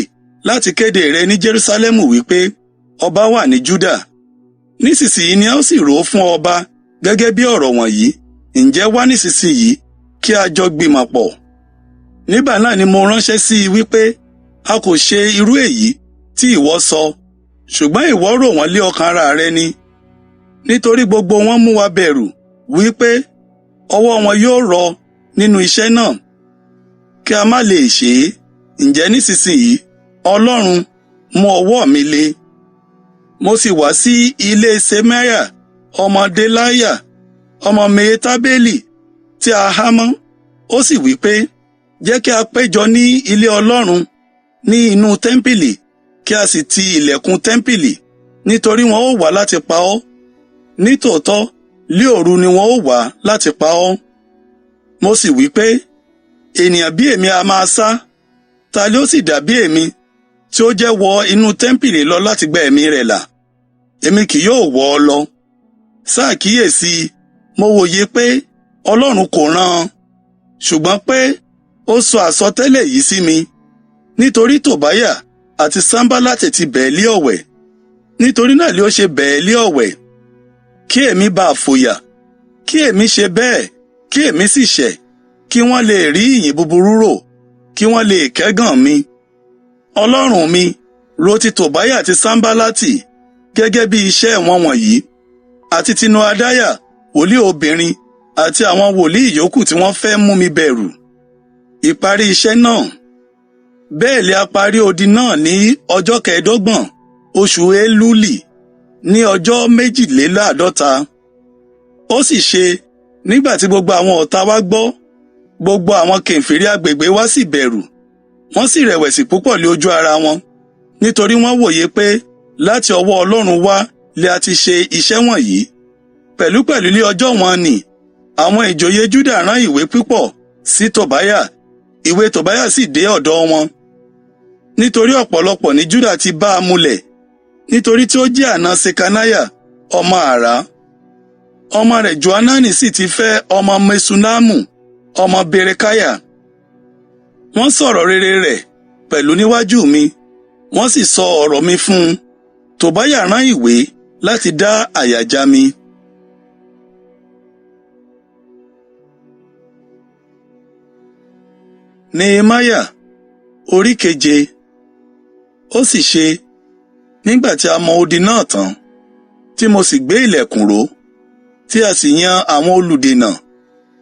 láti kéde rẹ ní Jerúsálẹ́mù wípé ọba wà ní Júdà. Nísinsìnyí ni a ó sì rò ó fún ọba gẹ́gẹ́ bí ọ̀rọ̀ wọ̀nyí. Ǹjẹ́ wá nísinsìnyí kí a jọ gbìmọ̀ pọ̀. Nígbà náà ni mo ránṣẹ́ sí i wípé, a kò ṣe irú èyí tí ìwọ sọ, ṣùgbọ́n ìwọ rò wọ́n lé ọkàn ara rẹ ni. Nítorí gbogbo wọn mú wa bẹ̀rù wípé ọwọ́ wọn yóò rọ nínú iṣẹ́ náà, kí a má lè ṣe é. Ǹjẹ́ nísinsìnyí, Ọlọ́run, mú ọwọ́ mi le. Mo sì wá sí ilé Ṣemaiah ọmọ Delaiah, ọmọ Mehetabeli tí a há mọ́. Ó sì wí pé, jẹ́ kí a péjọ ní ilé Ọlọ́run ní inú tẹ́ḿpìlì, kí a sì ti ilẹ̀kùn tẹ́ḿpìlì, nítorí wọn ó wá láti pa ọ́. Nítòótọ́, lé òru ni wọn ó wá láti pa ọ́. Mo sì wí pé, ènìyàn bí èmi a máa sá, ta ló sì dàbí èmi tí ó jẹ́ wọ inú tẹ́ḿpìlì lọ láti gba ẹ̀mí rẹ̀ là? Èmi kì yóò wọ̀ ọ́ lọ. Sáà kíyèsí, mo wòye pé Ọlọ́run kò rán an, ṣùgbọ́n pé ó sọ àsọtẹ́lẹ̀ yìí sí mi, nítorí Tòbáyà àti Sanbalati ti bẹ̀ ẹ́ lé ọ̀wẹ̀. Nítorí náà ló ṣe bẹ̀ ẹ́ lé ọ̀wẹ̀, kí èmi bá fòyà, kí èmi ṣe bẹ́ẹ̀, kí èmi sì ṣẹ̀, kí wọ́n lè rí ìyìn búburú rò, kí wọ́n lè kẹ́gàn mi. Ọlọ́run mi, ro ti Tòbáyà àti Sanbalati gẹ́gẹ́ bí iṣẹ́ wọn wọ̀nyí, àti ti Noadiah wòlíì obìnrin àti àwọn wòlíì yòókù tí wọ́n fẹ́ mú mi bẹ̀rù. Ìparí iṣẹ́ náà. Bẹ́ẹ̀ lè a parí odi náà ní ọjọ́ kẹẹ̀ẹ́dọ́gbọ̀n oṣù Elúlì ní ọjọ́ 52. Ó sì ṣe, nígbà tí gbogbo àwọn ọ̀tá wa gbọ́, gbogbo àwọn kèfèrí agbègbè wa sì bẹ̀rù, wọ́n sì rẹ̀wẹ̀sì púpọ̀ lé ojú ara wọn, nítorí wọ́n wòye pé láti ọwọ́ Ọlọ́run wá lè a ti ṣe iṣẹ́ wọ̀nyí. Pẹ̀lúpẹ̀lú lé ọjọ́ wọn nì, àwọn ìjòyè Júdà rán ìwé púpọ̀ sí Tòbáyà, ìwé Tòbáyà sì dé ọ̀dọ̀ wọn. Nítorí ọ̀pọ̀lọpọ̀ ní Júdà ti bá a mulẹ̀, nítorí tí ó jẹ́ àna Ṣekaniah ọmọ Àrá. Ọmọ rẹ̀ Johanani sì ti fẹ́ ọmọ Meṣullamu ọmọ Berekiah. Wọ́n sọ̀rọ̀ rere rẹ̀ pẹ̀lú níwájú mi, wọ́n sì sọ ọ̀rọ̀ mi fún un. Tòbáyà rán ìwé láti dá àyà já mi. Nehemiah orí keje. Ó sì ṣe, nígbà tí a mọ odi náà tán, tí mo sì gbé ilẹ̀kùn ró, tí a sì yan àwọn olùdènà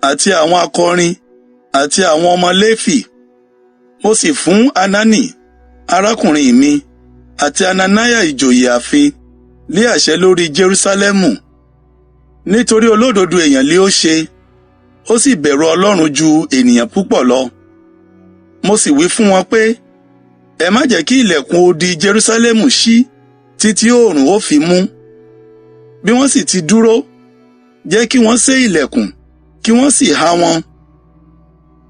àti àwọn akọrin àti àwọn ọmọ Léfì. Mo sì fún Hanani, arákùnrin mi, àti Hananiah ìjòyè ààfin lé àṣẹ lórí Jerúsálẹ́mù. Nítorí olódodo èèyàn lé ó ṣe, ó sì bẹ̀rù Ọlọ́run ju ènìyàn púpọ̀ lọ. Mo sì wí fún wọn pé, ẹ má jẹ́ kí ilẹ̀kùn odi Jerúsálẹ́mù ṣí títí oòrùn ó fi mú. Bí wọ́n sì ti dúró, jẹ́ kí wọ́n sé ilẹ̀kùn, kí wọ́n sì há wọn,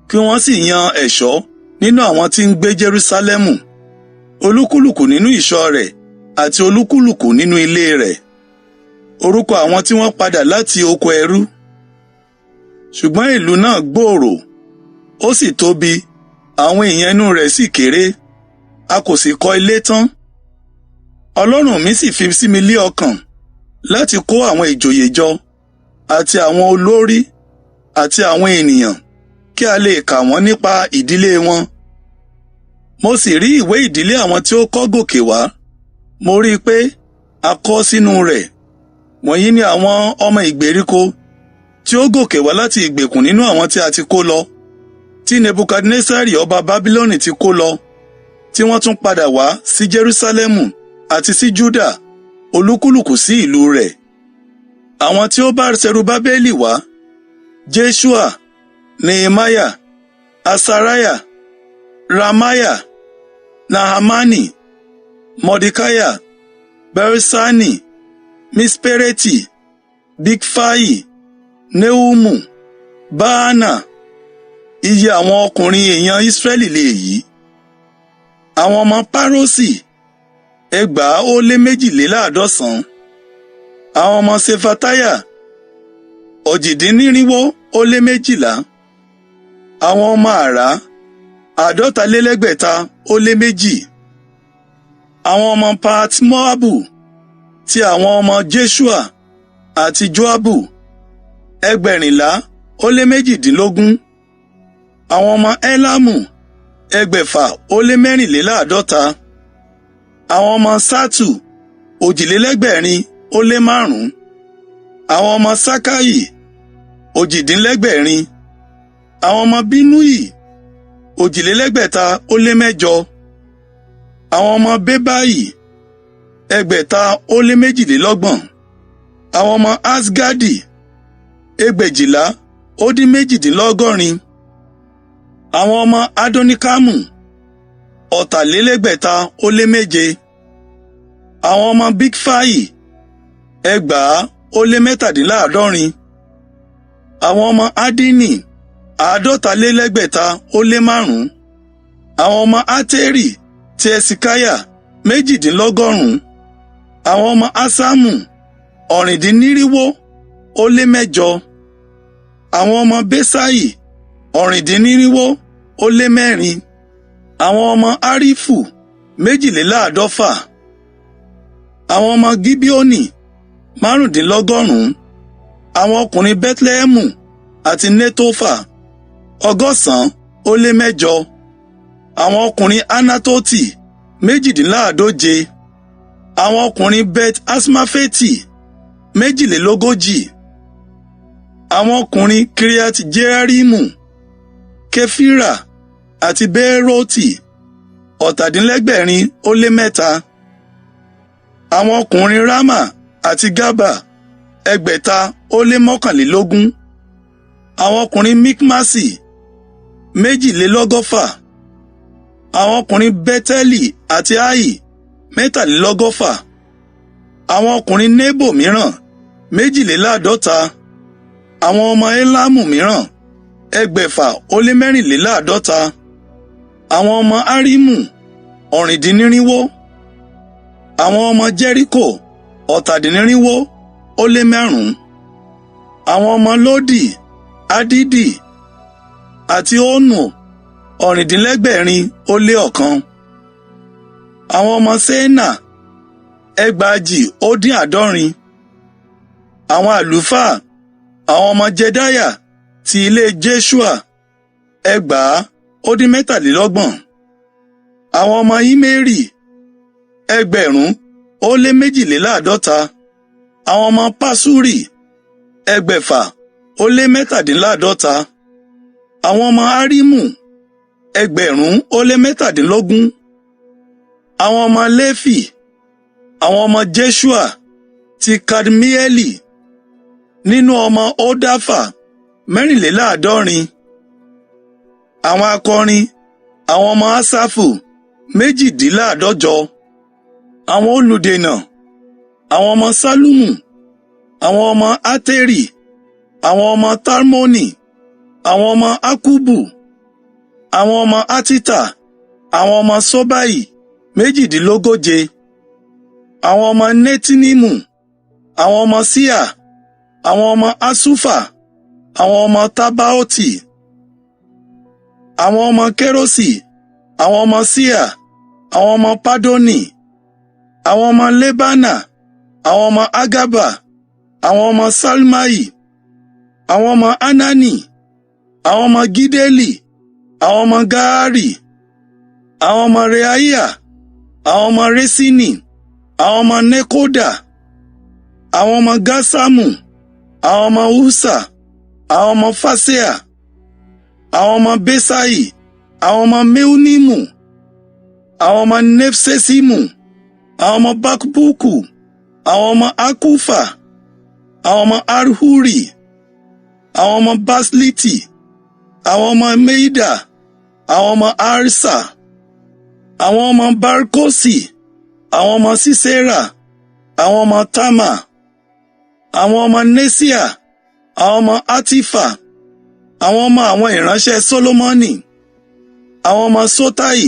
kí wọ́n sì yan ẹ̀ṣọ́ nínú àwọn tí ń gbé Jerúsálẹ́mù. Olúkúlùkù nínú ìṣọ́ rẹ̀ àti olúkúlùkù nínú ilé rẹ̀. Orúkọ àwọn tí wọ́n padà láti oko ẹrú. Ṣùgbọ́n ìlú náà gbòòrò, ó sì tóbi, àwọn èèyàn inú rẹ̀ sì kéré, a kò sì kọ́ ilé tán. Ọlọ́run mi sì fi sí mi lé ọkàn láti kó àwọn ìjòyè jọ àti àwọn olórí àti àwọn ènìyàn kí a lè kà wọ́n nípa ìdílé wọn. Mo sì rí ìwé ìdílé àwọn tí ó kọ́ gòkè wá. Mo rí i pé a kọ sínú rẹ̀. Wọ̀nyí ni àwọn ọmọ ìgbèríko tí ó gòkè wá láti ìgbèkùn nínú àwọn tí a ti kó lọ, tí Nebukadnesari ọba Bábílónì ti kó lọ, tí wọ́n tún padà wá sí Jerúsálẹ́mù àti sí Júdà, olúkúlùkù sí ìlú rẹ̀. Àwọn tí ó bá Serubábélì wá: Jeṣua, Nehemiah, Asariah, Raamiah, Nahamani, Mordecai, Bilṣani, Mispereti, Bigfai, Nehumu, Baanah. Iye àwọn ọkùnrin èèyàn Israẹli lèyí. Àwọn ọmọ Paroṣi, 2,290. Àwọn ọmọ Ṣefatiah, 2,812. Àwọn ọmọ Àrá, 650,2. Àwọn ọmọ Pahat-Moabu, ti àwọn ọmọ Jeṣua àti Joabu, 7,418. Àwọn ọmọ Elamu, 654. Àwọn ọmọ Ṣattu, 5,205. Àwọn ọmọ Sakai, 6,800. Àwọn ọmọ Binnui, 6,208. Àwọn ọmọ Bebai, 6,222. Àwọn ọmọ Asgadi, 6,898. Àwọn ọmọ Adonikamu, 6,607. Àwọn ọmọ Bigfai, 2,077. Àwọn ọmọ Adini, 650,5. Àwọn ọmọ Ateri ti Hesekiah, 98. Àwọn ọmọ Asamu, 8,408. Àwọn ọmọ Besai, 4,604. Àwọn ọmọ Harifu, 52. Àwọn ọmọ Gibeoni, 95. Àwọn ọkùnrin Bẹtilẹhẹmù àti Netofa, 108. Àwọn ọkùnrin Anatoti, 148. Àwọn ọkùnrin Bet Aṣmafeti, 42. Àwọn ọkùnrin Kiriat Jearimu, Kefira àti Beeroti, 8,703. Àwọn ọkùnrin Rama àti Gaba, 6,121. Àwọn ọkùnrin Mikmasi, 162. Àwọn ọkùnrin Beteli àti Ai, 163. Àwọn ọkùnrin Nebo mìíràn, 52. Àwọn ọmọ Elamu mìíràn, 6,464. Àwọn ọmọ Harimu, 4,600. Àwọn ọmọ Jẹ́ríkò, 4,605. Àwọn ọmọ Lodi, Hadidi àti Ono, 8,601. Àwọn ọmọ Sena, 4,060. Àwọn àlùfáà, àwọn ọmọ Jedaiah ti ilé Jeṣua, 2,023. Àwọn ọmọ Immeri, 1,052. Àwọn ọmọ Paṣuri, 6,147. Àwọn ọmọ Harimu, 1,017. Àwọn ọmọ Léfì, àwọn ọmọ Jeṣua ti Kadmieli, nínú ọmọ Hodafa, 74. Àwọn akọrin, àwọn ọmọ Asafu, 148. Àwọn olùdènà, àwọn ọmọ Ṣallumu, àwọn ọmọ Ateri, àwọn ọmọ Talmoni, àwọn ọmọ Akkubu, àwọn ọmọ Hatita, àwọn ọmọ Ṣobai, 38. Àwọn ọmọ Netinimu, àwọn ọmọ Ṣiha, àwọn ọmọ Haṣufa, àwọn ọmọ Tabaoti, àwọn ọmọ Kerosi, àwọn ọmọ Ṣiha, àwọn ọmọ Padoni, àwọn ọmọ Lebana, àwọn ọmọ Hagaba, àwọn ọmọ Ṣalmai, àwọn ọmọ Hanani, àwọn ọmọ Gideli, àwọn ọmọ Gahari, àwọn ọmọ Reaiah, àwọn ọmọ Resini, àwọn ọmọ Nekoda, àwọn ọmọ Gaṣamu, àwọn ọmọ Ussa, àwọn ọmọ Faseah, àwọn ọmọ Besai, àwọn ọmọ Meunimu, àwọn ọmọ Nefṣesimu, àwọn ọmọ Bakbuku, àwọn ọmọ Hakufa, àwọn ọmọ Harhuri, àwọn ọmọ Basliti, àwọn ọmọ Mehida, àwọn ọmọ Harṣa, àwọn ọmọ Barkosi, àwọn ọmọ Sisera, àwọn ọmọ Tama, àwọn ọmọ Nesia, àwọn ọmọ Hatifa, àwọn ọmọ àwọn ìránṣẹ́ Solomoni, àwọn ọmọ Sotai,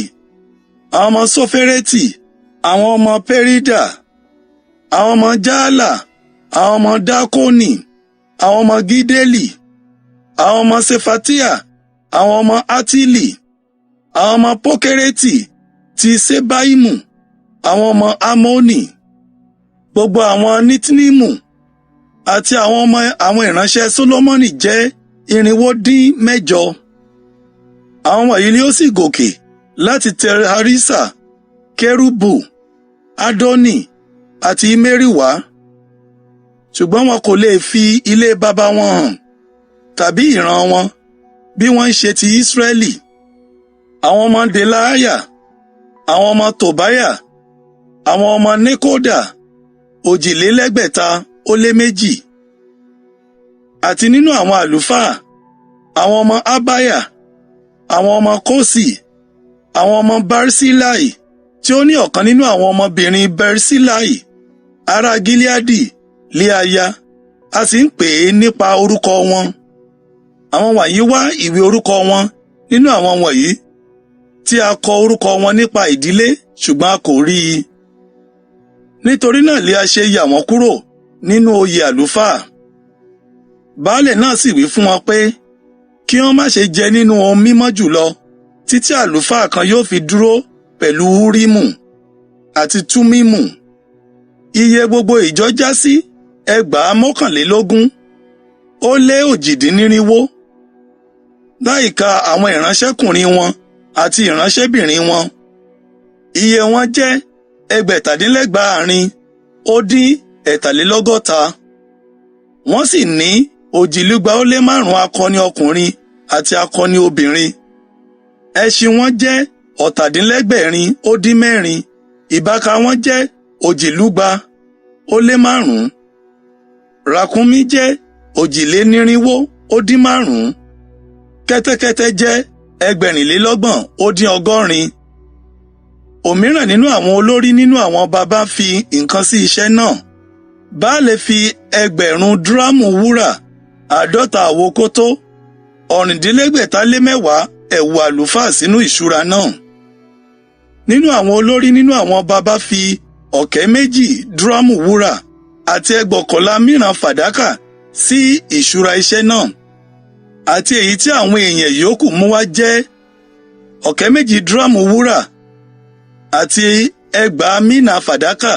àwọn ọmọ Sofereti, àwọn ọmọ Perida, àwọn ọmọ Jaala, àwọn ọmọ Darkoni, àwọn ọmọ Gideli, àwọn ọmọ Sefatia, àwọn ọmọ Hatili, àwọn ọmọ Pokereti ti Ṣebaimu, àwọn ọmọ Ammoni, gbogbo àwọn Netinimu àti àwọn ọmọ àwọn ìránṣẹ́ Solomoni jẹ́ 468. Àwọn wọ̀nyí ni ó sì gòkè láti Tel Harisa, Kerubu, Adoni àti Immeri wá. Ṣùgbọ́n wọn kò lè fi ilé baba wọn hàn tàbí ìran wọn bí wọ́n ń ṣe ti Israẹli. Àwọn ọmọ Delaiah, àwọn ọmọ Tobiah, àwọn ọmọ Nekoda, 682. Àti nínú àwọn àlùfáà, àwọn ọmọ Habaiah, àwọn ọmọ Kosi, àwọn ọmọ Barsillai, tí ó ní ọ̀kan nínú àwọn ọmọbìnrin Barsillai, ará Gileadi, lé aya, a sì ń pè é nípa orúkọ wọn. Àwọn wọ̀nyí wá ìwé orúkọ wọn nínú àwọn wọ̀nyí tí a kọ orúkọ wọn nípa ìdílé, ṣùgbọ́n a kò rí i. Nítorí náà lé a ṣe yà wọ́n kúrò nínú oyè àlùfáà. Baálẹ̀ náà sì wí fún wọn pé kí wọ́n má ṣe jẹ nínú ohun mímọ́ jùlọ títí àlùfáà kan yóò fi dúró pẹ̀lú Úrímù àti Túmímù. Iye gbogbo ìjọ já sí 481,480, láìka àwọn ìránṣẹ́kùnrin wọn àti ìránṣẹ́bìnrin wọn. Iye wọn jẹ́ 683. Wọ́n sì ní 502 akọni ọkùnrin àti akọni obìnrin. Ẹṣin wọn jẹ́ 687, ìbáka wọn jẹ́ 502. Ràkúnmí jẹ́ 485. Kẹ́tẹ́kẹ́tẹ́ jẹ́ 286. Òmíràn nínú àwọn olórí nínú àwọn baba fi nǹkan sí iṣẹ́ náà. Baálẹ̀ fi 2,000 dírámù wúrà, 50 àwo kótó, 680 ẹ̀wù àlùfáà sínú ìṣúra náà. Nínú àwọn olórí nínú àwọn baba fi 40,000 dírámù wúrà àti 2,100 mìíràn fàdákà sí ìṣúra iṣẹ́ náà. Àti èyí tí àwọn èèyàn yòókù mú wá jẹ́ 40,000 dírámù wúrà àti 2,000 mínà fàdákà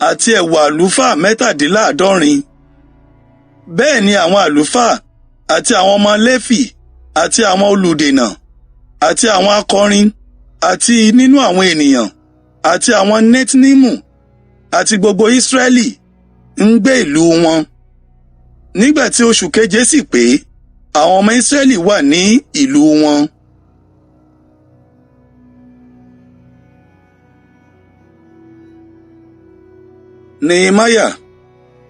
àti ẹ̀wù àlùfáà 77. Bẹ́ẹ̀ ni àwọn àlùfáà àti àwọn ọmọ Léfì àti àwọn olùdènà àti àwọn akọrin àti nínú àwọn ènìyàn àti àwọn Netinimu àti gbogbo Israẹli ń gbé ìlú wọn. Nígbà tí oṣù keje sì pé, àwọn ọmọ Israẹli wà ní ìlú wọn. Nehemiah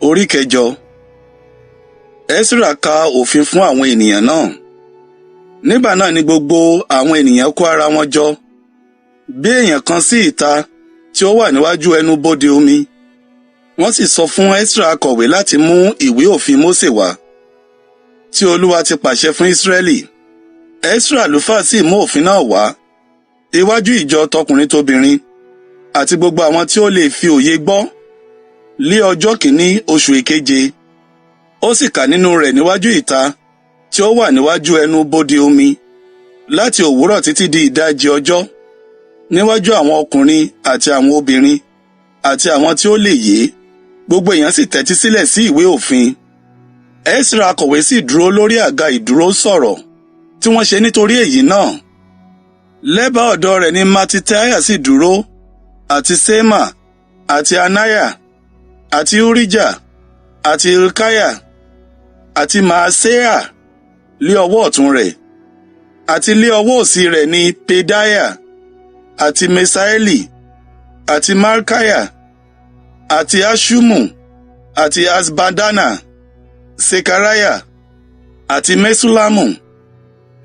orí kẹjọ. Esra ka òfin fún àwọn ènìyàn náà. Nígbà náà ni gbogbo àwọn ènìyàn kó ara wọn jọ, bí èèyàn kan sí ìta tí ó wà níwájú ẹnu bodè omi. Wọ́n sì sọ fún Esra akọ̀wé láti mú ìwé òfin Mósè wá, tí Olúwa ti pàṣẹ fún Ísírẹ́lì. Esra àlùfáà sì mú òfin náà wá iwájú ìjọ tọkùnrin tóbìnrin. àti gbogbo àwọn tí ó lè fi òye gbọ́ lé ọjọ́ kìíní oṣù ìkeje. Ó sì kà nínú rẹ̀ níwájú ìta tí ó wà níwájú ẹnu bodè omi láti òwúrọ̀ títí di ìdajì ọjọ́, níwájú àwọn ọkùnrin àti àwọn obìnrin àti àwọn tí ó lè yé. Gbogbo èèyàn sì tẹ́tí sílẹ̀ sí ìwé òfin. Ẹ́sírà akọ̀wé sì dúró lórí àga ìdúró sọ̀rọ̀ tí wọ́n ṣe nítorí èyí náà. Lẹ́bàá ọ̀dọ̀ rẹ̀ ni Matitiah sì dúró, àti Ṣema, àti Anaiah, àti Urijah, àti Hilkiah, àti Maaseiah lé ọwọ́ ọ̀tún rẹ̀, àti lé ọwọ́ òsì rẹ̀ ní Pedaiah, àti Miṣaeli, àti Malkiah, àti Haṣumu, àti Haṣbadana, Sekariah, àti Meṣullamu.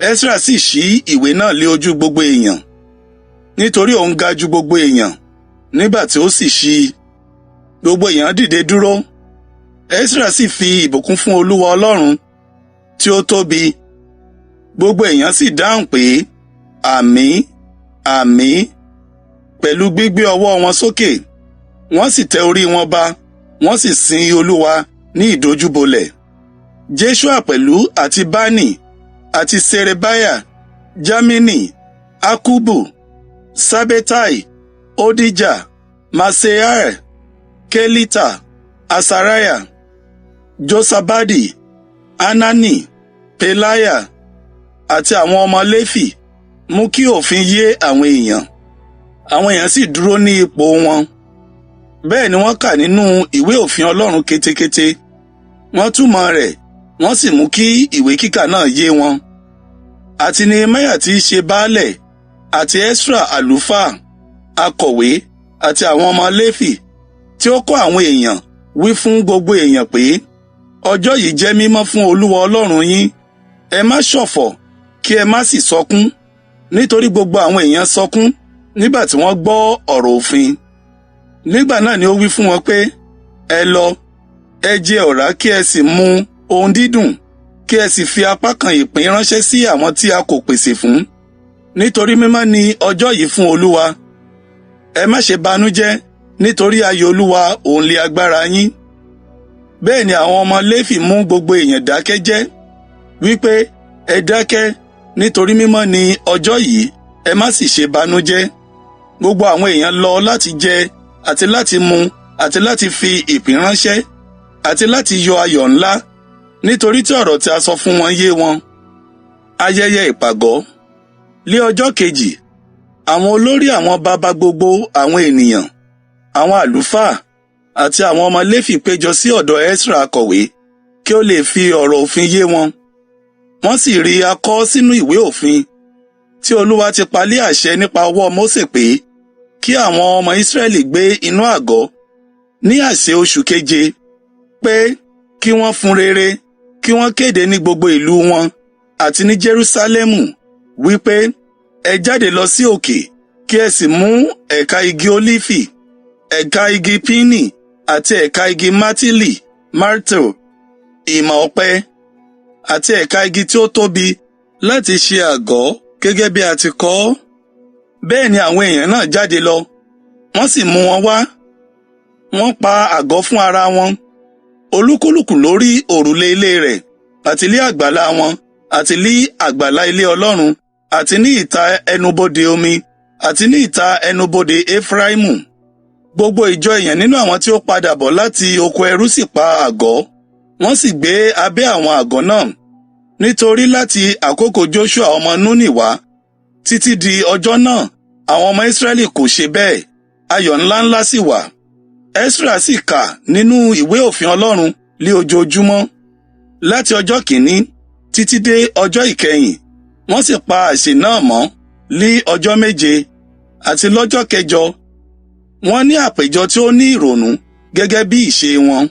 Esra sì ṣí ìwé náà lé ojú gbogbo èèyàn, nítorí òun ga ju gbogbo èèyàn. Nígbà tí ó sì ṣí i, gbogbo èèyàn dìde dúró. Esra sì fi ìbùkún fún Olúwa Ọlọ́run tí ó tóbi. Gbogbo èèyàn sì dáhùn pé, "Àmín, àmín," pẹ̀lú gbígbé ọwọ́ wọn sókè. Wọ́n sì tẹ orí wọn ba, wọ́n sì sin Olúwa ní ìdojúbolẹ̀. Jeṣua pẹ̀lú àti Bani àti Ṣerebiah, Jamini, Akkubu, Ṣabbetai, Hodijah, Maaseiah, Kelita, Asariah, Josabadi, Hanani, Pelaiah àti àwọn ọmọ Léfì mú kí òfin yé àwọn èèyàn. Àwọn èèyàn sì dúró ní ipò wọn. Bẹ́ẹ̀ ni wọ́n kà nínú ìwé òfin Ọlọ́run ketekete. Wọ́n túmọ̀ rẹ̀, wọ́n sì mú kí ìwé kíkà náà yé wọn. Àti Nehemiah tí í ṣe baálẹ̀, àti Esra àlùfáà, akọ̀wé, àti àwọn ọmọ Léfì tí ó kọ́ àwọn èèyàn wí fún gbogbo èèyàn pé, ọjọ́ yìí jẹ́ mímọ́ fún Olúwa Ọlọ́run yín. Ẹ má ṣọ̀fọ̀, kí ẹ má sì sọkún, nítorí gbogbo àwọn èèyàn sọkún nígbà tí wọ́n gbọ́ ọ̀rọ̀ òfin. Nígbà náà ni ó wí fún wọn pé, ẹ lọ, ẹ jẹ ọ̀rá kí ẹ sì mu ohun dídùn, kí ẹ sì fi apá kan ìpín ránṣẹ́ sí àwọn tí a kò pèsè fún, nítorí mímọ́ ni ọjọ́ yìí fún Olúwa. Ẹ má ṣe banújẹ́, nítorí ayọ̀ Olúwa òun lé agbára yín. Bẹ́ẹ̀ ni àwọn ọmọ Léfì mú gbogbo èèyàn dákẹ́ jẹ́, wípé, ẹ dákẹ́, nítorí mímọ́ ni ọjọ́ yìí, ẹ má sì ṣe banújẹ́. Gbogbo àwọn èèyàn lọ láti jẹ àti láti mu àti láti fi ìpín ránṣẹ́ àti láti yọ ayọ̀ ńlá, nítorí tí ọ̀rọ̀ tí a sọ fún wọn yé wọn. Ayẹyẹ ìpàgọ́. Lé ọjọ́ kejì, àwọn olórí àwọn baba gbogbo àwọn ènìyàn, àwọn àlùfáà àti àwọn ọmọ Léfì péjọ sí ọ̀dọ̀ Esra akọ̀wé kí ó lè fi ọ̀rọ̀ òfin yé wọn. Wọ́n sì rí a kọ sínú ìwé òfin tí Olúwa ti pa lé àṣẹ nípa ọwọ́ Mósè pé kí àwọn ọmọ Ísírẹ́lì gbé inú àgọ́ ní àsè oṣù keje, pé kí wọ́n fún rere, kí wọ́n kéde ní gbogbo ìlú wọn àti ní Jerúsálẹ́mù wípé, ẹ jáde lọ sí òkè, kí ẹ sì mú ẹ̀ka igi ólífì, ẹ̀ka igi píìnì àti ẹ̀ka igi mátìlì myrtle, ìmọ̀ ọ̀pẹ àti ẹ̀ka igi tí ó tóbi láti ṣe àgọ́ gẹ́gẹ́ bí a ti kọ ọ́. Bẹ́ẹ̀ ni àwọn èèyàn náà jáde lọ, wọ́n sì mú wọn wá. Wọ́n pa àgọ́ fún ara wọn, olúkúlùkù lórí òrùlé ilé rẹ̀, àti lé àgbàlá wọn, àti lé àgbàlá ilé Ọlọ́run, àti ní ìta ẹnubodè omi, àti ní ìta ẹnubodè Efraimu. Gbogbo ìjọ èèyàn nínú àwọn tí ó padà bọ̀ láti oko ẹrú sì pa àgọ́, wọ́n sì gbé abẹ́ àwọn àgọ́ náà, nítorí láti àkókò Joṣua ọmọ Núnì wá títí di ọjọ́ náà, àwọn ọmọ Israẹli kò ṣe bẹ́ẹ̀. Ayọ̀ ńláńlá sì wà. Esra sì kà nínú ìwé òfin Ọlọ́run lé ojoojúmọ́ láti ọjọ́ kìíní títí dé ọjọ́ ìkẹyìn. Wọ́n sì pa àsè náà mọ́ lé ọjọ́ méje, àti lọ́jọ́ kẹjọ wọ́n ní àpéjọ tí ó ní ìrònú gẹ́gẹ́ bí ìṣe wọn.